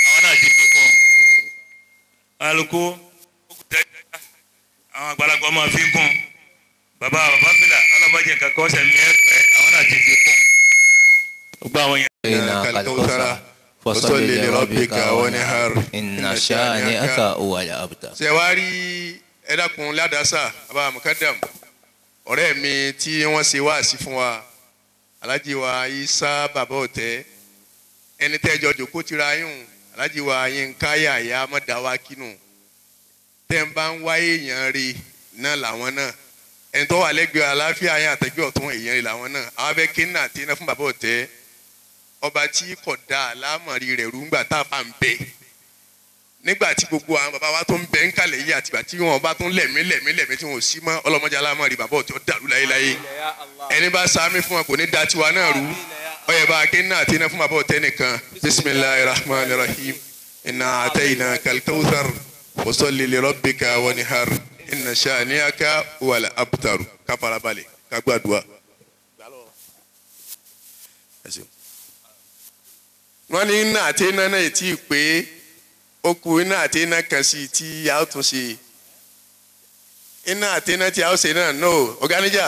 àwọn náà ti fi kún. Alùkò àwọn àgbàlagbà máa fi kún. Bàbá bàbá fìlà ọlọ́mọdé nǹkan kan ọ̀sẹ̀ mi ẹ̀ pẹ́ àwọn náà ti fi kún. Gbogbo àwọn yẹn. Fasalli li rabbika wanhar inna shani'aka huwal abtar. Ṣé wàá rí ẹ dákun ládàásà bàbá Mukadam ọ̀rẹ́ mi tí wọ́n ṣe wáàsí fún wa Alhaji wa Isa bàbá ọ̀tẹ́ ẹni tẹ́jọ jòkó tira yín Alhaji wa Yínká Yàyà mọ̀dáwá kínú tẹ́ ń bá ń wá èèyàn rí náà làwọn náà ẹni tó wà lẹ́gbẹ̀ẹ́ àlàáfíà yẹn àtẹ̀gbẹ́ ọ̀tún èèyàn rí làwọn náà àwọn abẹ́ kí náà ti iná fún bàbá ọ̀tẹ́ ọba tí kò da àlámọ̀rí rẹ̀ rú ńgbà tá a bá ń bẹ nígbà tí gbogbo àwọn bàbá wa tó ń bẹ ń kalẹ̀ yìí àtìgbà tí wọn bá tún lẹ̀mí lẹ̀mí lẹ̀mí tí wọn ò sí mọ́ ọlọ́mọdé alámọ̀rí bàbá ọ̀tẹ́ ó dàrú láyéláyé ẹni bá sàmì fún wọn kò ní da tiwa náà rú ọyẹ bá ké náà tí iná fún bàbá ọ̀tẹ́ nìkan bisimilahi rahman rahim inna atayna kalkawthar wasalli li rabbika wanihar inna shani'aka wal abtar ká farabalẹ̀ ká gbàdúrà. Wọ́n ní iná àti iná náà tí ì pé ó kù iná àti iná kan sí tí a ó tún ṣe iná àti iná tí a ó ṣe náà no ọ̀gáníjà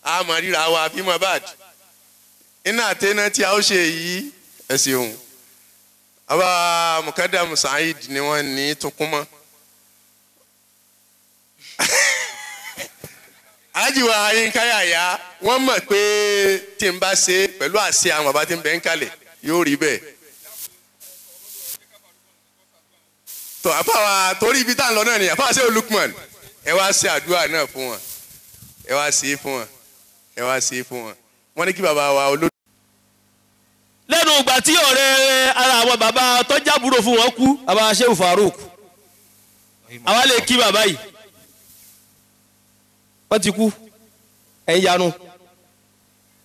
a mọ̀ ríra wa bí mo bá iná àti iná tí a ó ṣe yìí ẹ ṣeun àwa Mukadam Saheed ni wọ́n ní tuntun mọ́ ajiwa Yínká Yàyà wọ́n mọ̀ pé tí n bá ṣe pẹ̀lú àṣẹ àwọn bàbá tí ń bẹ ń kalẹ̀ yóò rí bẹ́ẹ̀. Tó àfàwà torí ibi tá à ń lọ náà ni àfàwà ṣe Lukman ẹ wá ṣe àdúrà náà fún wọn ẹ wá ṣe é fún wọn ẹ wá ṣe é fún wọn wọ́n ní kí bàbá wa olódò. Lẹ́nu ìgbà tí ọ̀rẹ́ ara àwọn bàbá tọ́jábúrò fún wọn kú bàbá Shehu Farouk àwa lè kí bàbá yìí wọ́n ti kú ẹ̀ ń yanu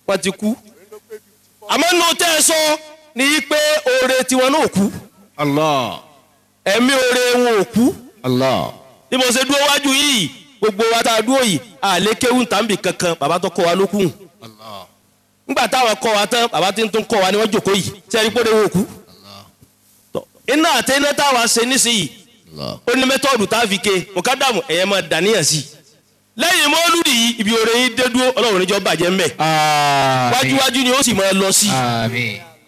wọ́n ti kú àmọ́ nù tẹ́ ẹ sọ ni pé oore tiwọn náà kú. Allah. Ẹ̀mí oore wọn ò kú. Allah. Bí mo ṣe dúró wájú yìí gbogbo wa tá a dúró yìí àlẹ́ kéwù tàbí kankan bàbá tó kọ́ wa ló kù. Allah. Nígbà táwọn kọ́ wa tán bàbá tí ń tún kọ́ wa ni wọ́n jòkó yìí sẹ́ni pé oore wọn ò kú. Iná àti iná táwa ṣe nísìnyìí ó ní mẹ́tọ́ọ̀dù tá a fi ke Mukadamu ẹ̀yẹ́ máa dàníyàn sí i. Lẹ́yìn mọ́lúdì yìí ibi oore yìí dé dúró Ọlọ́run níjọ́ bàjẹ́ mbẹ́. Wájúwájú ni ó sì máa lọ sí.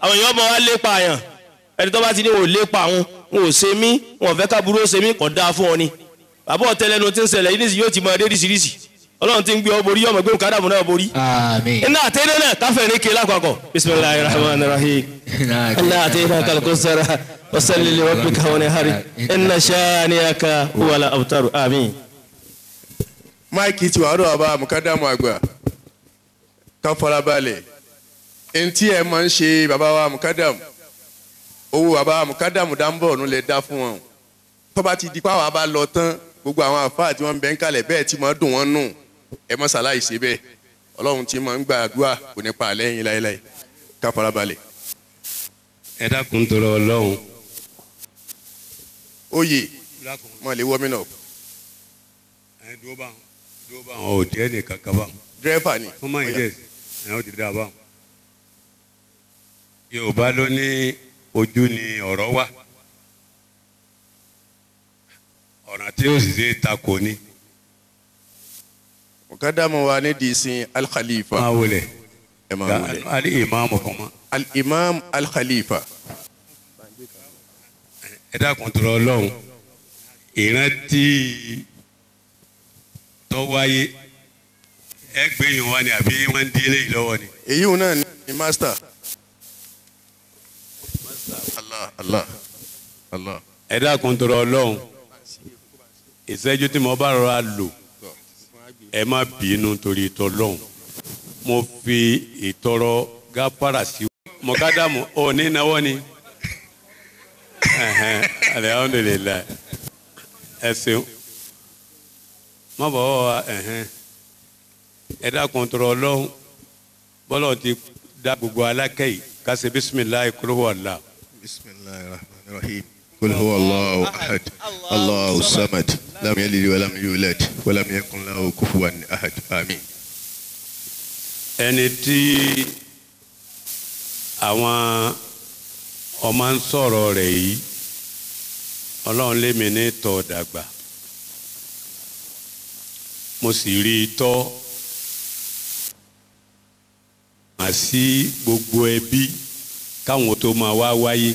Àwọn èèyàn máa wá lépa àyàn ẹni tó bá ti ní wọn ò lépa àwọn wọn ò ṣe mí wọn ò fẹ́ káburú ó ṣe mí kò dáa fún ọ ni. Bàbá ọ̀tẹ́lẹ́nu tí ń ṣẹlẹ̀ yìí nísìnyí yóò ti máa dé ríṣiríṣi Ọlọ́run ti ń gbé ọ borí ọmọ gbé Mukadamu náà borí. Iná àtẹ́lẹ́ náà káfẹ́ ní ke lápapọ̀. Bismillahir rahmanir rahim. Iná àtẹ́lẹ́ kalkosara wasalli li rabbika wanhar inna shani'aka huwal abtar. Àmín. Máìkì tí wàá rọ̀ bàbá Mukadamu àgbà ká farabalẹ̀ ntí ẹ máa ń ṣe bàbá wa Mukadamu owó bàbá Mukadamu dáńbọ̀ ọ̀nù lè dá fún wọn tó bá ti di pàwọn bá lọ tán gbogbo àwọn àfáà tí wọ́n ń bẹ ń kalẹ̀ bẹ́ẹ̀ tí máa dùn wọ́n nù ẹ má ṣàlàyé ṣe bẹ́ẹ̀ Ọlọ́run tí máa ń gbàdúrà kò ní pa àlẹ́ yín láéláé ká farabalẹ̀. Ẹ dákun tọrọ Ọlọ́run Oyè mọ̀ lè warming up. Ẹ dúró bá wọn ò jẹ́ nìkan kan bá wọn. Dírẹ́fà ni. Fún mọ́ ìdí ẹ̀ ó ti dá bá wọn. Yorùbá ló ní ojú ni ọ̀rọ̀ wà. Ọ̀ràn tí ó sì ṣe takò ni. Mukadamu wa ní disin Al-Khalifa. Máa wọlé. Ẹ máa wọlé. Al-Imam fún ma. Al-Imam Al-Khalifa. Ẹ dákun tọrọ Ọlọ́run. Ìrántí tó wáyé ẹ gbẹ̀yìn wa ni àbí wọ́n ń di eléyìí lọ́wọ́ ni. Èyí wọn náà ni master. Allah Allah Allah. Ẹ dákun tọrọ Ọlọ́run. Ìṣẹ́jú tí mo bá rọra lò ẹ má bínú torí tọlọ́hun. Mo fi ìtọrọ gáfárà sí. Mọ̀kádàmù ò ní náwó ni. Alihamudulilayi. Ẹ ṣeun. Má bọ̀ wá ẹ dákun tọrọ Ọlọ́run. Bọ́lá ti dá gbogbo alákẹ́ yìí ká ṣe bisimilayi kúrò wà lá. Bisimilayi rahman rahim. Qul huwa Allahu ahad, Allahu samad, lam yalid wa lam yulad, wa lam yakun lahu kufuwan ahad. Àmín. Ẹni tí àwọn ọmọ ń sọ̀rọ̀ rẹ̀ yìí, Ọlọ́run lé mi ní tọ́ dàgbà. Mo sì rí i tọ́ mà sí gbogbo ẹbí káwọn tó máa wá wáyé.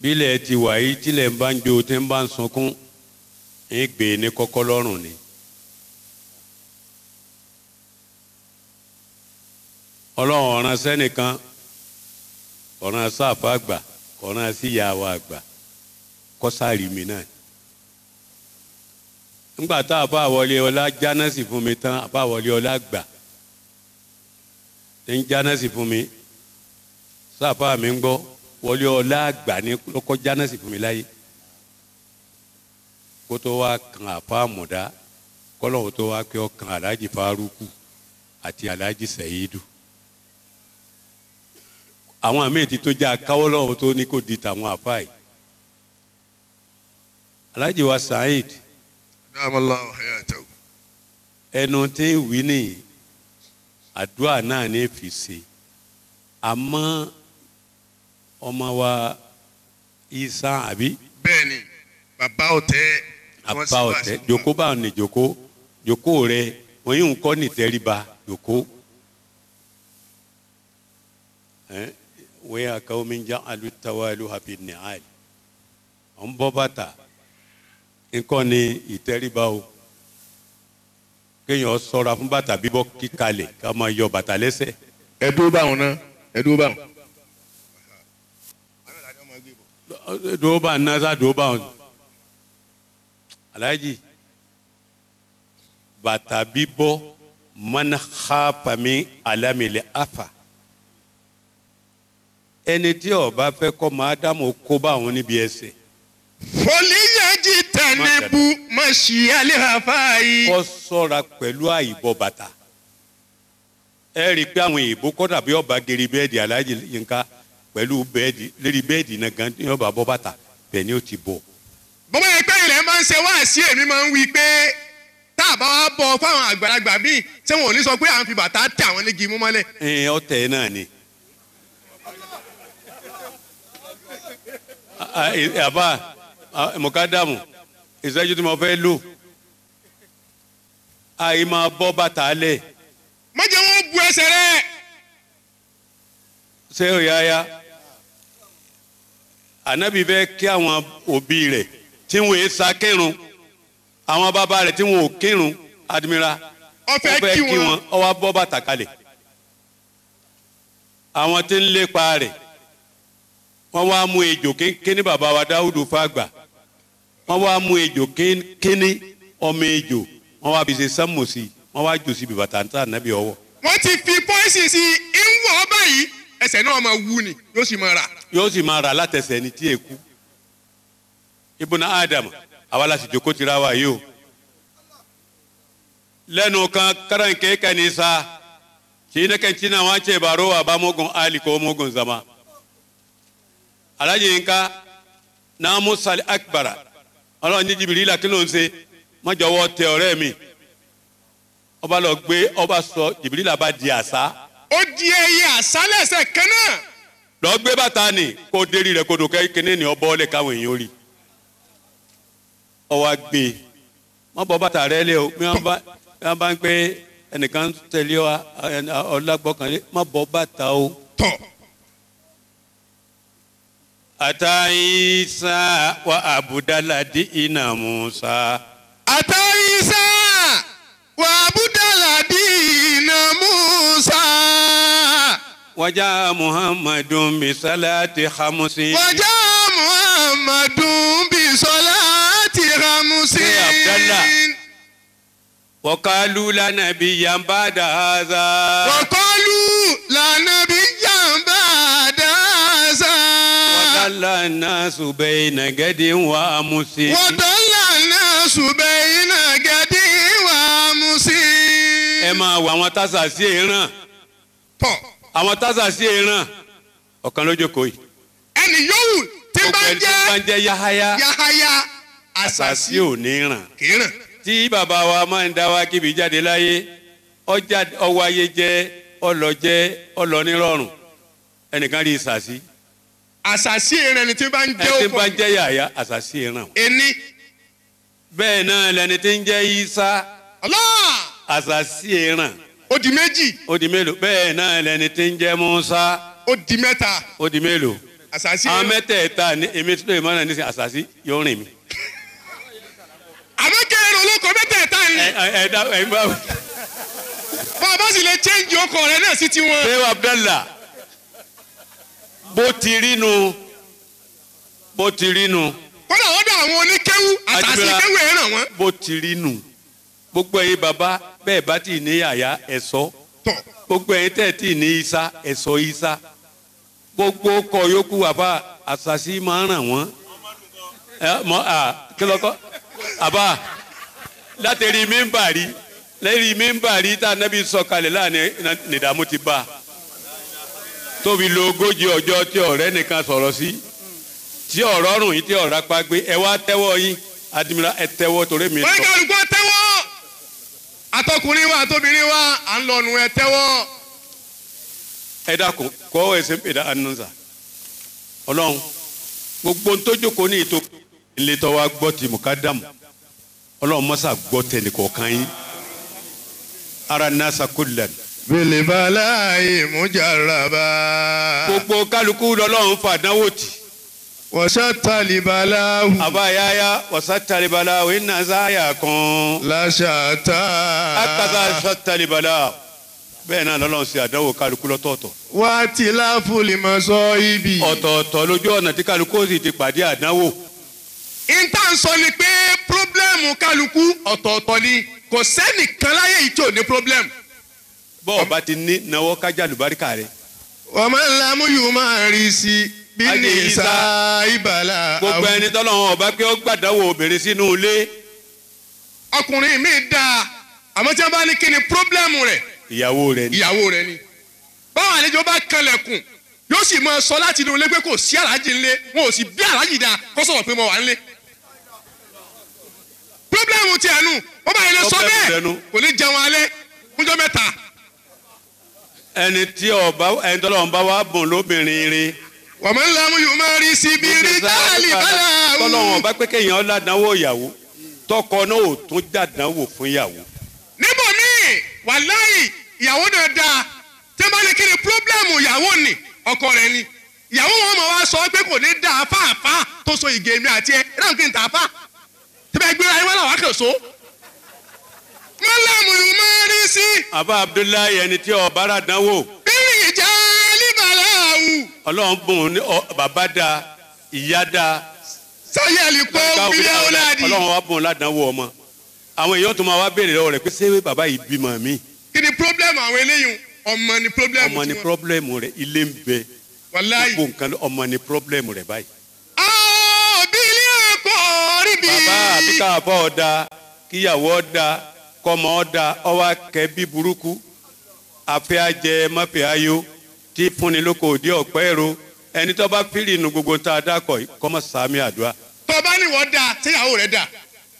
Bílẹ̀ ti wà yìí tílẹ̀ ń bá ń jó tí ń bá ń sunkún ń gbé ní kọ́kọ́ lọ́rùn ni. Ọlọ́run ọ̀ràn sẹ́nìkan ọ̀ràn sáàfù àgbà ọ̀ràn síyàwó àgbà kọ́sárì mi náà. Ńgbà tá àfa àwọlé ọlá jánásì fún mi tán àfa àwọlé ọlá gbà ń jánásì fún mi sáàfù mi ń gbọ́ wọlé ọlá àgbà ní lọ́kọ́ jánásì fún mi láyé kó tó wá kan àfa àmùdá kọ́lọ́hún tó wá pé ọkàn Alhaji Faruku àti Alhaji Saidu. Àwọn àmì ti tó já káwọ́ lọ́wọ́ tó ní kó di tàwọn àfa yìí. Alhaji wa Said. Ẹnu tí ń wí ní àdúrà náà ní fi ṣe àmọ́ ọmọ wa Isa àbí. Bẹ́ẹ̀ni bàbá ọ̀tẹ̀. Bàbá ọ̀tẹ̀ jòkó báwọn ní jòkó jòkó rẹ wọn yóò kọ́ ní tẹríba jòkó. Wọ́n yà ká omi ń já alutawalu hafi nìhàlì. Ọ̀ ń bọ́ bàtà nǹkan ní ìtẹríba o. Kéèyàn ṣọ́ra fún bàtà bíbọ́ kíkalẹ̀ ká máa yọ bàtà lẹ́sẹ̀. Ẹ dúró báwọn náà ẹ dúró báwọn. Dúró bá nasa dúró bá wọn. Alhaji bàtà bíbọ́ man khafa min alamil afa. Ẹni tí ó bá fẹ́ kọ́ máa dámọ̀ kó bá wọn níbi ẹsẹ̀. Fọlíyànjì tẹnibu mọ̀ṣí alẹ́hàfáì. Kó ṣọ́ra pẹ̀lú àìbọ̀ bàtà. Ẹ rí i pé àwọn èèbó kọ́ dàbí ọba geri bẹ́ẹ̀dì Alhaji Yinka pẹ̀lú bẹ́ẹ̀dì lérí bẹ́ẹ̀dì náà gan ní ọba bọ́ bàtà bẹ́ẹ̀ ni ó ti bọ̀. Bọ́bá yẹn pé ilẹ̀ máa ń ṣe wá sí èmi máa ń wí pé tá a bá wá bọ̀ fáwọn àgbàlagbà míì ṣé wọn ò ní sọ pé à ń fi bàtà tẹ àwọn nígi mú mọ́lẹ̀. Ẹ ọtẹ náà ni. Àbá mọ̀kádàmù ìṣẹ́jú tí mo fẹ́ lò àì máa bọ́ bàtà lẹ̀. Má jẹ́ wọ́n bu ẹsẹ̀ rẹ̀. Ṣé o yá ya Ànábì fẹ́ kí àwọn òbí rẹ̀ tí wọ́n yé sa kírun àwọn bàbá rẹ̀ tí wọ́n ò kírun adimira ó fẹ́ kí wọn ó wá bọ́ bàtà kalẹ̀. Àwọn tí ń lépa rẹ̀ wọ́n wá mú ejò kíní bàbá wa Dáúdù fàgbà wọ́n wá mú ejò kíní ọmọ ejò wọ́n wá fi ṣe sánmù sí wọ́n wá jù sí bàtà ntá Ànábì ọwọ́. Wọ́n ti fi pọ́ìsì sí ìwọ̀ báyìí ẹsẹ̀ náà máa wú ni yóò sì máa rà. Yóò sì máa rà látẹsẹ̀ ní tí èkú. Ibùnà Ádámù àwa la sì jókòó tira wa yìí o. Lẹ́nu kan karankɛ kanisa ci ne kan cina wa ce baro wa ba mugun ali ko mugun zama. Alhaji Yinka náà Musa akbara ọlọ́run ní Jìbìrìlà kí ló ń ṣe mọ́jọ́wọ́ tẹ ọ̀rẹ́ mi ọba lọ gbé ọba sọ Jìbìrìlà bá di àṣà. Ó di ẹyẹ àṣà lẹ́sẹ̀ kan náà. Lọ gbé bàtà ni kó dérí rẹ kó dòkẹ́ kíní ni ọbọ̀ lè káwọn èèyàn rí ọwọ́ gbé wọ́n bọ́ bàtà rẹ lé o bí wọ́n bá ń pé ẹnìkan tẹ̀lé wa ọlágbọ́kànlé má bọ́ bàtà o. Tọ̀. Ata Isa wa Abudaladi ina Musa. Ata Isa wa Abudaladi ina Musa. Waja Muhammadun bisalati khamsi. Waja Muhammadun bisalati khamsi. Abdallah. Wakalu la nabiyyan ba'da hadha. Wakalu la nabiyyan ba'da hadha. Wadalla an-nasu bayna gadin wa amsi. Wadalla an-nasu bayna gadin wa amsi. Ẹ máa wo àwọn tásà sí ìran. Tọ́. Àwọn tásà sí ìran. Ọ̀kan ló jókòó yìí. Ẹnì yòówù tí bá ń jẹ́ Yahaya. Yahaya. Àṣàsí ò ní ràn. Kì í ràn. Tí bàbá wa máa ń dá wa kíbi jáde láyé ọwọ́ ayé jẹ́ ọlọ́jẹ́ ọlọ́nírọ̀rùn ẹnìkan rí ìsàsí. Àṣàsí ìran ẹni tí bá ń jẹ́ òkò. Ẹni tí bá ń jẹ́ Yàyà àṣàsí ìran. Ẹni. Bẹ́ẹ̀ náà lẹni tí ń jẹ́ Isa. Allah. Àṣàsí ìran. Ó di méjì. Ó di mélòó. Bẹ́ẹ̀ náà lẹni tí ń jẹ́ Musa. Ó di mẹ́ta. Ó di mélòó. Àṣàsí ìran. Àwọn mẹ́tẹ̀ẹ̀ta ni èmi tó lè mọ́ náà nísìnyí àṣàsí yóò rìn mí. Àmọ́ kẹrin olóko mẹ́tẹ̀ẹ̀ta ni. Ẹ ẹ ẹ bá. Bá a bá sì lè change ọkọ rẹ náà sí tiwọn. Ṣé Abdallah bó ti rí nu bó ti rí nu. Kódà wọ́n dọ̀ àwọn oníkéwú àtàsí kéwú ẹ̀ ràn wọ́n. Bó ti rí nu gbogbo ẹ̀yin bàbá bẹ́ẹ̀ bá ti ní Yàyà ẹ̀ sọ. Gbogbo ẹ̀yin tẹ̀ tí ní Isa ẹ̀ sọ Isa. Gbogbo ọkọ̀ yòókù àbá àṣàṣì máa ń ràn wọ́n. Ẹ mọ à kí lọ́kọ́ àbá láti rí mímbàrí lẹ́rí mímbàrí tá a nábì sọ̀kalẹ̀ láàrin nìdààmú ti bá a tóbi lo 40 ọjọ́ tí ọ̀rẹ́ nìkan sọ̀rọ̀ sí tí ọ̀rọ̀ rùn yìí tí ọ̀rá pa gbé ẹ wá tẹ́wọ́ yín adimira ẹ tẹ́wọ́ torí mi. Wọ́n ní kálukú tẹ́wọ́ àtọkùnrin wa àtobìnrin wa à ń lọnu ẹ tẹ́wọ́. Ẹ dákun kọ́ ẹsẹ̀ ń pè dá anúnza ọlọ́run gbogbo tó jókòó ní ìtò ilé tó wá gbọ́ ti mùkádàmù ọlọ́run mọ́sá gbọ́ tẹnìkọ̀ọ̀kan yín ara nasa kullan. Bilibalayi mujaraba. Gbogbo kálukú lọ́lọ́run fàdánwò tì. Wasatalibalahu. Àbáyáyá wasatalibalahu iná sáyà kan. Làṣàtà. Akasa satalibalahu. Bẹ́ẹ̀ náà lọ́lọ́run ṣe àdánwò kálukú lọ́tọ̀ọ̀tọ̀. Wà á ti láfùlì mọ̀ sọ ibi. Ọ̀tọ̀ọ̀tọ̀ lójú ọ̀nà tí kálukú ó sì ti pàdé àdánwò. Ìta ń sọ ni pé pírọ́blẹ́mù kálukú ọ̀tọ̀ọ̀tọ̀ ni kò sẹ́nìkan láyé yìí tí ò ní pírọ́blẹ́mù. Bọ́ọ̀ bá ti ní náwó kájà lùbáríkà rẹ̀. Wọ́n máa ń lamú yìí máa rí sí bí ní sá ìbàlá. Gbogbo ẹni tọ́lọ́run ọba pé ó gbàdánwò obìnrin sínú ilé. Ọkùnrin mi dáa àmọ́ tí wọ́n bá ní kí ni pírọ́blẹ́mù rẹ̀. Ìyàwó rẹ̀ ni. Ìyàwó rẹ̀ ni. Báwọn àlejò bá kanlẹ̀kùn yóò sì máa sọ láti inú ilé pé kò sí àlájì ńlé wọn ò sì bí àlájì dáa kó sọ̀rọ̀ pé mo wà ńlé. Pírọ́blẹ́mù ti ẹnu wọ́n bá yẹn lọ sọ bẹ́ẹ̀ kò ní jẹun alẹ́ fúnjọ́ mẹ́ta. Ẹni tí ọba ẹni tọ́lọ́run bá wá bùn lóbìnrin rí. Wọ́n máa ń lamú yóò máa rí síbi rí táàlì bálá. Tọ́lọ́run ọba pé kéèyàn ládánwò ìyàwó tọkọ náà ò tún jàdánwò fún ìyàwó. Níbo míì wàláhì ìyàwó náà dáa tí wọ́n bá ní kí ni pírọ́blẹ́mù ìyàwó ni ọkọ rẹ̀ ni ìyàwó wọn máa wá sọ pé kò ní dáa fáàfáà tó so ìgè mi àti ẹ ẹ náà kí n tà fáà tí bẹ́ẹ̀ gbéra ẹ wọ́n làwọn kàn so. Mọ́lámù yóò máa rí sí. Àbá Abdullahi ẹni tí ọba rà dánwò. Bílí ìjà alíbàláwù. Ọlọ́run bùn ní bàbá da ìyá da. Sáyẹ̀lì kọ́ bílẹ̀ ọ̀làdì. Ọlọ́run wa bùn ládánwò ọmọ. Àwọn èèyàn tó máa wá béèrè lọ́wọ́ rẹ̀ pé ṣé bàbá yìí bímọ mi. Kí ni pírọ́blẹ́mù àwọn eléyìí? Ọmọ ni pírọ́blẹ́mù tiwọn. Ọmọ ni pírọ́blẹ́mù rẹ̀ ilé ń bẹ. Wàláyì. Gbogbo nǹkan ọmọ ni pírọ́blẹ́mù rẹ̀ báyìí. Bílí ẹ̀kọ́ rí bí. Bàbá àbíká àbọ̀ ọ̀dà kíyàwó ọ̀dà kọmọ ọ̀dà ọwọ́ akẹ́bí burúkú àfẹ́ ajẹ mọ́fẹ́ ayọ̀ tí fúnni lóko òdi ọ̀pẹ́ ro Ẹni tó bá fìrì inú gbogbo tá a dákọ̀ yìí kọ́ mọ́ sàmì àdúrà. Tó bá ní wọ́n dáa, ṣéyàwó rẹ̀ dáa.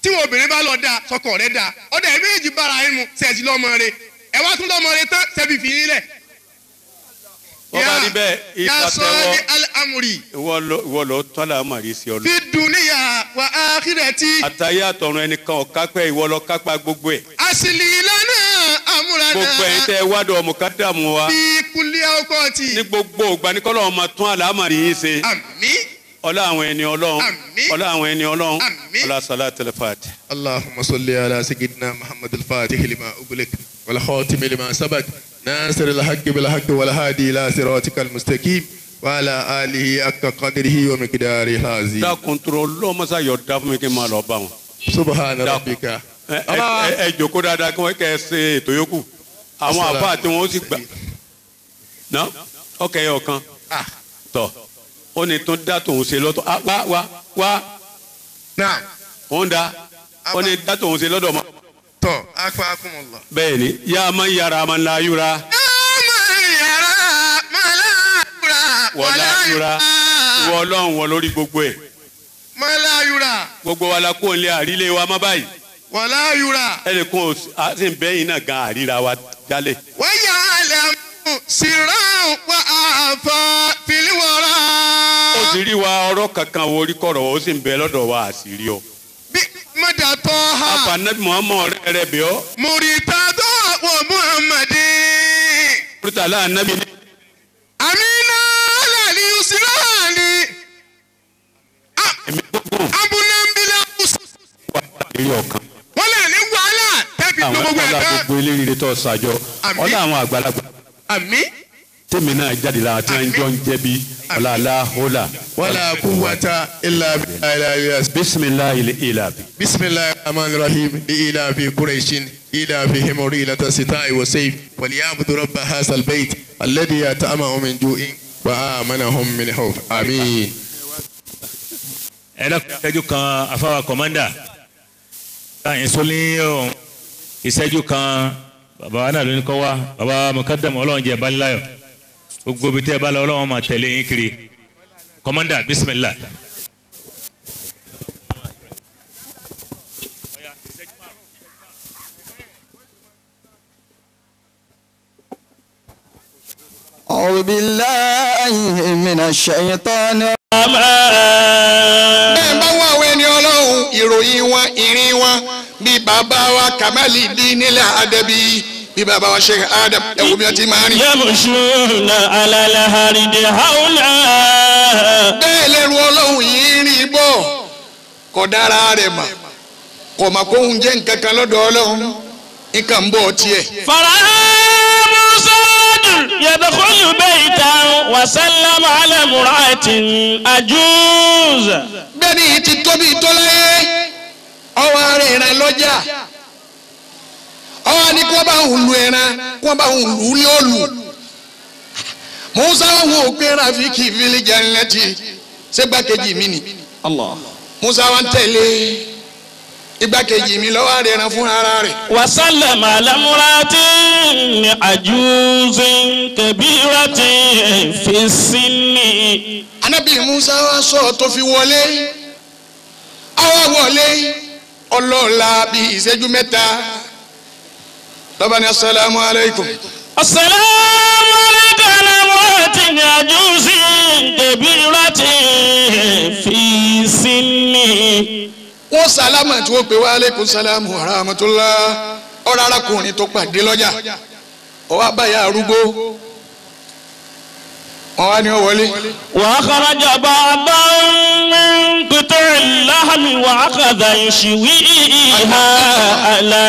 Tí wọ́n obìnrin bá lọ dáa, sọkọ rẹ̀ dáa. Ọ̀dà ẹ̀ méjì bára ẹ̀ mu, ṣẹ̀sì lọ́mọ rẹ̀. Ẹ wá tún lọ́mọ rẹ̀ tán, ṣẹ́bi fi yín lẹ̀. Wọ́n bá rí bẹ́ẹ̀ ìtàtẹ́wọ́ ìwọ lọ tọ́lá àmàrí sí ọ lọ. Fi dunuya wa akhirati. Àtàyé àtọ̀run ẹnìkan ọ̀kápẹ́ ìwọ lọ kápá gbogbo ẹ̀. Àṣìlì ìlànà àmúradà. Gbogbo ẹ̀yin tẹ́ wádùn ọmọkádàmú wa. Fi kulẹ̀ ọkọ̀ tì. Ní gbogbo ìgbà ní kọ́lọ́ ọmọ tún àlámàrí yín ṣe. Àmín. Ọlá àwọn ẹni Ọlọ́run. Àmín. Ọlá àwọn ẹni Ọlọ́run. Àmín. Ọlá salatul Fatih. Allahumma salli ala sayyidina Muhammad al-Fatih lima ughliq wal khatim lima sabaq nasir al-haqq bil haqq wal hadi ila siratikal mustaqim wa ala alihi haqqa qadrihi wa miqdarihi al-azim. Dákun tó lọ́mọ́sá yọ̀ dá fún mi kí n máa lọ bá wọn. Subhana rabbika. Ẹ jókòó dáadáa kí wọ́n kẹ́ ẹ ṣe ètò yòókù. Àwọn àbá tí wọ́n sì gbà. Ná ọkẹ́ yẹ ọ̀kan. Tọ̀ ó ní tún dá tòun ṣe lọ́tọ̀ wá wá wá. Ó ń da ó ní dá tòun ṣe lọ́dọ̀ mọ́. Tọ́ afakumullah. Bẹ́ẹ̀ni yá máa ń yára máa ń la yúra. Yá máa ń yára máa la yúra. Wọ́n la yúra wọ́n ọlọ́run wọ́n lórí gbogbo ẹ̀. Máa la yúra. Gbogbo wa la kó ń lé àrílé wa má báyìí. Wọ́n la yúra. Ẹnì kan ò sì ń bẹ́yìn náà gan àríra wa jálẹ̀. Wọ́n yà á lẹ̀ mú síran wà á fà fìlíwọ̀rà. Ó sì rí wa ọ̀rọ̀ kankan wo orí kọ̀rọ̀ ó sì ń bẹ lọ́dọ̀ wa àṣírí ọ. Bí mọ̀dà tọ́ ha. Àfànàbí Muhammad ọ̀rẹ́ rẹ̀ bẹ̀ ọ́. Mùrìtàdọ́ wọ Muhammadi. Mùrìtàlá ànábì. Àmínà lálẹ́ Yusrani. Abúnábílà wọ́n lè ní wàhálà tẹ́bi tó gbogbo ẹ̀ tán. Àwọn gbogbo eléyìí tó ṣàjọ ọlá àwọn àgbàlagbà. Àmín. Tèmi náà jáde lára tí wọ́n jọ ń jẹ́bi ọlá aláhólà. Wala quwwata illa billahi. Bisimilahi ilabi. Bisimilahi rahman rahim li ilafi Quraishin ilafihim rilata sita'i wa sayf walyabudu rabba hasal bayt alladhi at'amahum min ju'in wa amanahum min khawf. Àmín. Ẹ dákun ìṣẹ́jú kan afáwa kọ̀mọ́ndà ìsọlẹ̀ ọ̀hún ìṣẹ́jú kan bàbá wa náà ló ní kọ́ wá bàbá mọ̀kádàmù ọlọ́run jẹ́ báláyọ̀ gbogbo ibi tẹ́ ẹ bá lọ ọlọ́run máa tẹ̀lé yín kiri kọ̀mọ́ndà bísímìlá. أعوذ بالله من الشيطان. Bẹ́ẹ̀ bá wá àwọn ẹni ọlọ́run ìròyìn wọn ìrìn wọn bí bàbá wa Kamali dín nílẹ̀ Adébí bí bàbá wa Sheikh Adam ẹ̀wù bí wọ́n ti máa rìn. Yamshuna ala al-ardi hawna. Bẹ́ẹ̀ lẹ́rù ọlọ́run yìí rìn bọ̀ kò dára rẹ̀ mà kò mà kó ń jẹ́ nǹkan kan lọ́dọ̀ ọlọ́run nǹkan ń bọ̀ tiẹ̀. يدخل بيتا وسلم على امرأة عجوز. Bẹ́ẹ̀ni ti tóbi tó láyé ọwọ́ ara ẹran lọ́jà ọwọ́ ni kí wọ́n bá ń lu ẹran kí wọ́n bá ń lu ní òlù. Musa wo pé Rafiki fil jannati ṣé gbákejì mi ni. Musa wa ń tẹ̀lé igbákejì mi lọ́wọ́ rẹ̀ ran fún ara rẹ̀. Wasalama alamuratin ajuzin kabiratin fi sinni. Anabi Musa wa sọ tó fi wọlé àwa wọlé ọlọ́ọ̀la bíi ìṣẹ́jú mẹ́ta lọ́ba ní asalaamu aleykum. Asalaamu aleykum alamuratin ajuzin kabiratin fi sinni. Wọ́n sálámà tí wọ́n pè wá aleykum sálámù rahmatullah ọ̀rọ̀ arákùnrin tó pàdé lọ́jà ọwọ́ abáyá arúgbó wọ́n wá ní ó wọlé. Wa akhraja ba'dan min qita'il lahmi wa akhadha yashwiha 'ala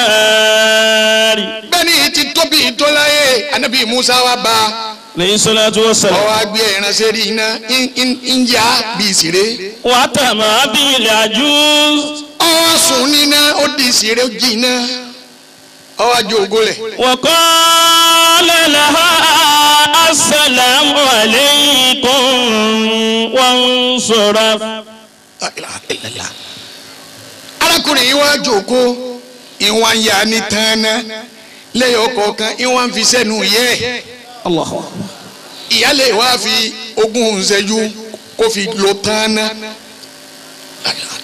an-nar. Bẹ́ẹ̀ni ti tóbi tó láyé anabi Musa wa bá Alayhi salatu wa salam. Ọwọ́ agbé ẹran sẹ́rí iná ń yá bí ìṣeré. Wa tama bil ajuz. Ọwọ́ sùn níná ó di ìṣeré ó jí iná ọwọ́ ajó ògólẹ̀. Wa qala laha assalamu alaykum wansaraf. Arákùnrin yìí wá jókòó ìwọ̀n ya ní tán náà lẹ́yìn ọkọ̀ kan ìwọ̀n fi sẹ́nu yẹ. Allahu Akbar. Ìyá lè wá fi ogún ìṣẹ́jú kó fi lo tán ná.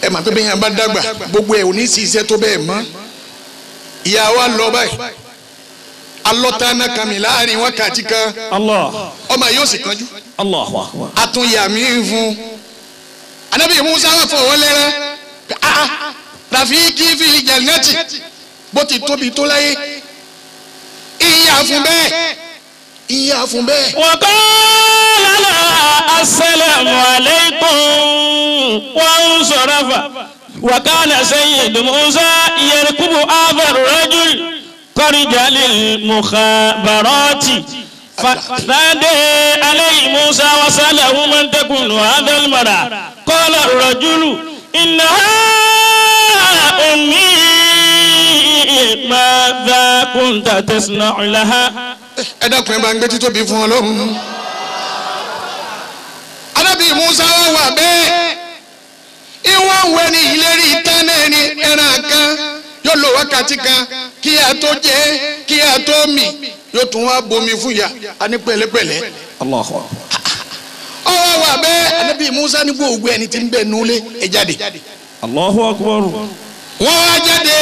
Ẹ mà pé bẹ́ẹ̀ yẹn bá dàgbà gbogbo ẹ̀ ò ní sí iṣẹ́ tó bẹ́ẹ̀ mọ́. Ìyá wa lọ báyìí. Alọ́tánná kan mi láàrin wákàtí kan. Ọmọ yóò sì kánjú. Àtúnyà mi ń fún. Ànábì Musa wà fọwọ́ lẹ́rẹ́. Rafiki fi jannati bó ti tóbi tó láyé. Ìyá fún bẹ́ẹ̀. Ìyá fún bẹ́ẹ̀. Wa qala assalamu alaykum wa ansarafa. Wa kana sayyidu Musa yarkubu hadha ar-rajul kharija lil mukhabarati. فنادى عليه موسى وسأله من تكون هذا المرأة قال الرجل إنها أمي ماذا كنت تصنع لها. Ẹ dákun ẹ bá ń gbé títóbi fún Ọlọ́run. Ànábì Musa wà bẹ́ẹ̀ ìwọ̀n wẹ̀ ní ìlérí tán náà ní ẹran kan yóò lò wákàtí kan kí a tó jẹ kí a tó mì yóò tún wá bomi fún ya a ní pẹ̀lẹ́pẹ̀lẹ́. Ọwọ́ wà bẹ́ẹ̀ Ànábì Musa ní gbogbo ẹni tí ń bẹ nulẹ̀ ẹ jáde. Allahu Akbar. Wọ́n wá jáde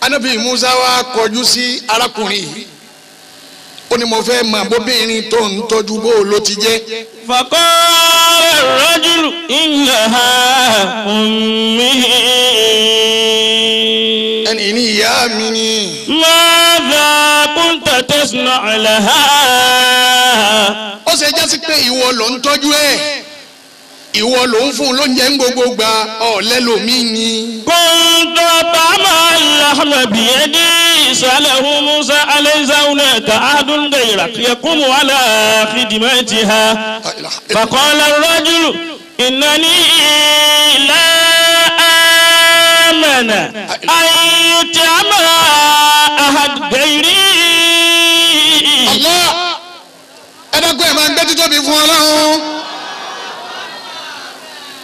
Ànábì Musa wá kọjú sí arákùnrin yìí ó ní mo fẹ́ mọ̀ bóbìnrin tó ń tọ́jú bó ló ti jẹ́. Faqala ar-rajulu innaha ummi. Ẹni ní ìyá mi ni. Madha kunta tasna'u laha. Ó ṣe jásí pé ìwọ ló ń tọ́jú ẹ̀ ìwọ ló ń fún lóúnjẹ ń gbogbo gba ọ̀lẹ́lòmí ni. Kuntu at'amu al-lahma biyadi sa'alahu Musa alaysa hunaka ahadun ghayrak yaqumu ala khidmatiha. Faqala ar-rajulu innani la amana an yut'ama ahad ghayri. Allah ẹ dákun ẹ̀ máa ń gbé títóbi fún Ọlọ́run.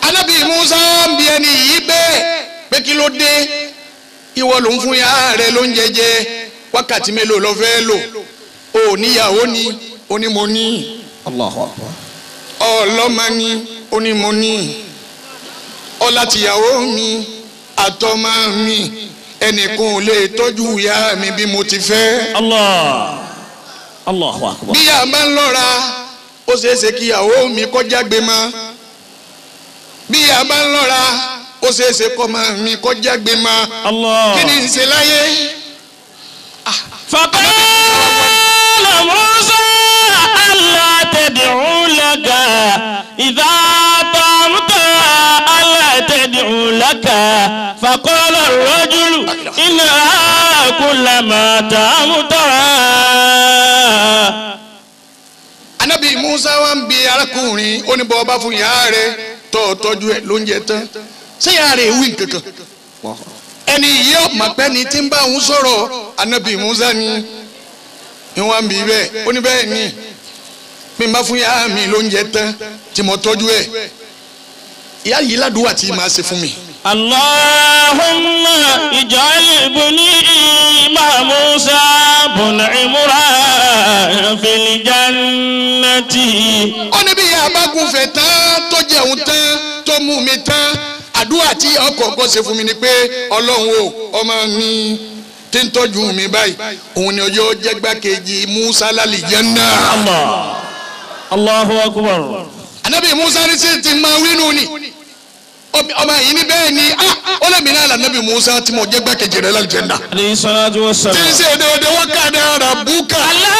Ànábì Musa ń bi ẹni yìí bẹ́ẹ̀ pé kí ló dé ìwọ ló ń fún ya rẹ ló ń jẹjẹ wákàtí mélòó ló fẹ́ lò ó níyàwó ni ó ní mo ní ọlọ́mọ ni ó ní mo ní ọlátìyàwó mi àtọmọ mi ẹnìkan ò lè tọ́jú ìyá mi bí mo ti fẹ́. Allah Allahu Akbar. Bí ìyá máa ń lọ́ra ó ṣeé ṣe kí ìyàwó mi kọjá gbé mọ́. Bí ìyá bá ń lọ́ra ó ṣeé ṣe kọ́ máa mi kọjá gbé ma. Kí ni ń ṣe láyé. Faqala Musa alla tad'u laka idha ta'amta alla tad'u laka faqala ar-rajulu innaha kullama ta'amta. Ànábì Musa wa ń bi arákùnrin ó ní bọ́ ọba fún ìyá rẹ̀ tọ́ tọ́jú ẹ lóúnjẹ tán ṣé ìyá rẹ̀ wí nkankan ẹni yìí ọ̀mọ̀ pẹ́ ni tí ń bá òun sọ̀rọ̀ Ànábì Musa ni wọ́n ń bí bẹ́ẹ̀ ó ní bẹ́ẹ̀ ni mi bá fún ìyá mi lóúnjẹ tán tí mo tọ́jú ẹ ìyá yìí ládùúgbò àti màá ṣe fún mi. Allahumma ij'al ibni ma'a Musa bun Imran fil jannati. Ó ní bí ìyá bá gúnfẹ̀ tán tó jẹun tán tó mú mi tán àdúrà tí ọkọ̀ kan ṣe fún mi ni pé Ọlọ́run o ọmọ mi tí ń tọ́jú mi báyìí òun ni ọjọ́ jẹ́gbákejì Musa lálìjánnà. Allah Allahu akbar. Ànábì Musa ní sí ti máa wínú ni ọmọ yìí ní bẹ́ẹ̀ ni ó lè mìíràn l'Ànábì Musa tí mo jẹ́gbákejì rẹ̀ lálìjánnà. Alayhi salatu wassalam. Tí ń ṣe déédéé wọ́n kà ní ara búkà. Allah.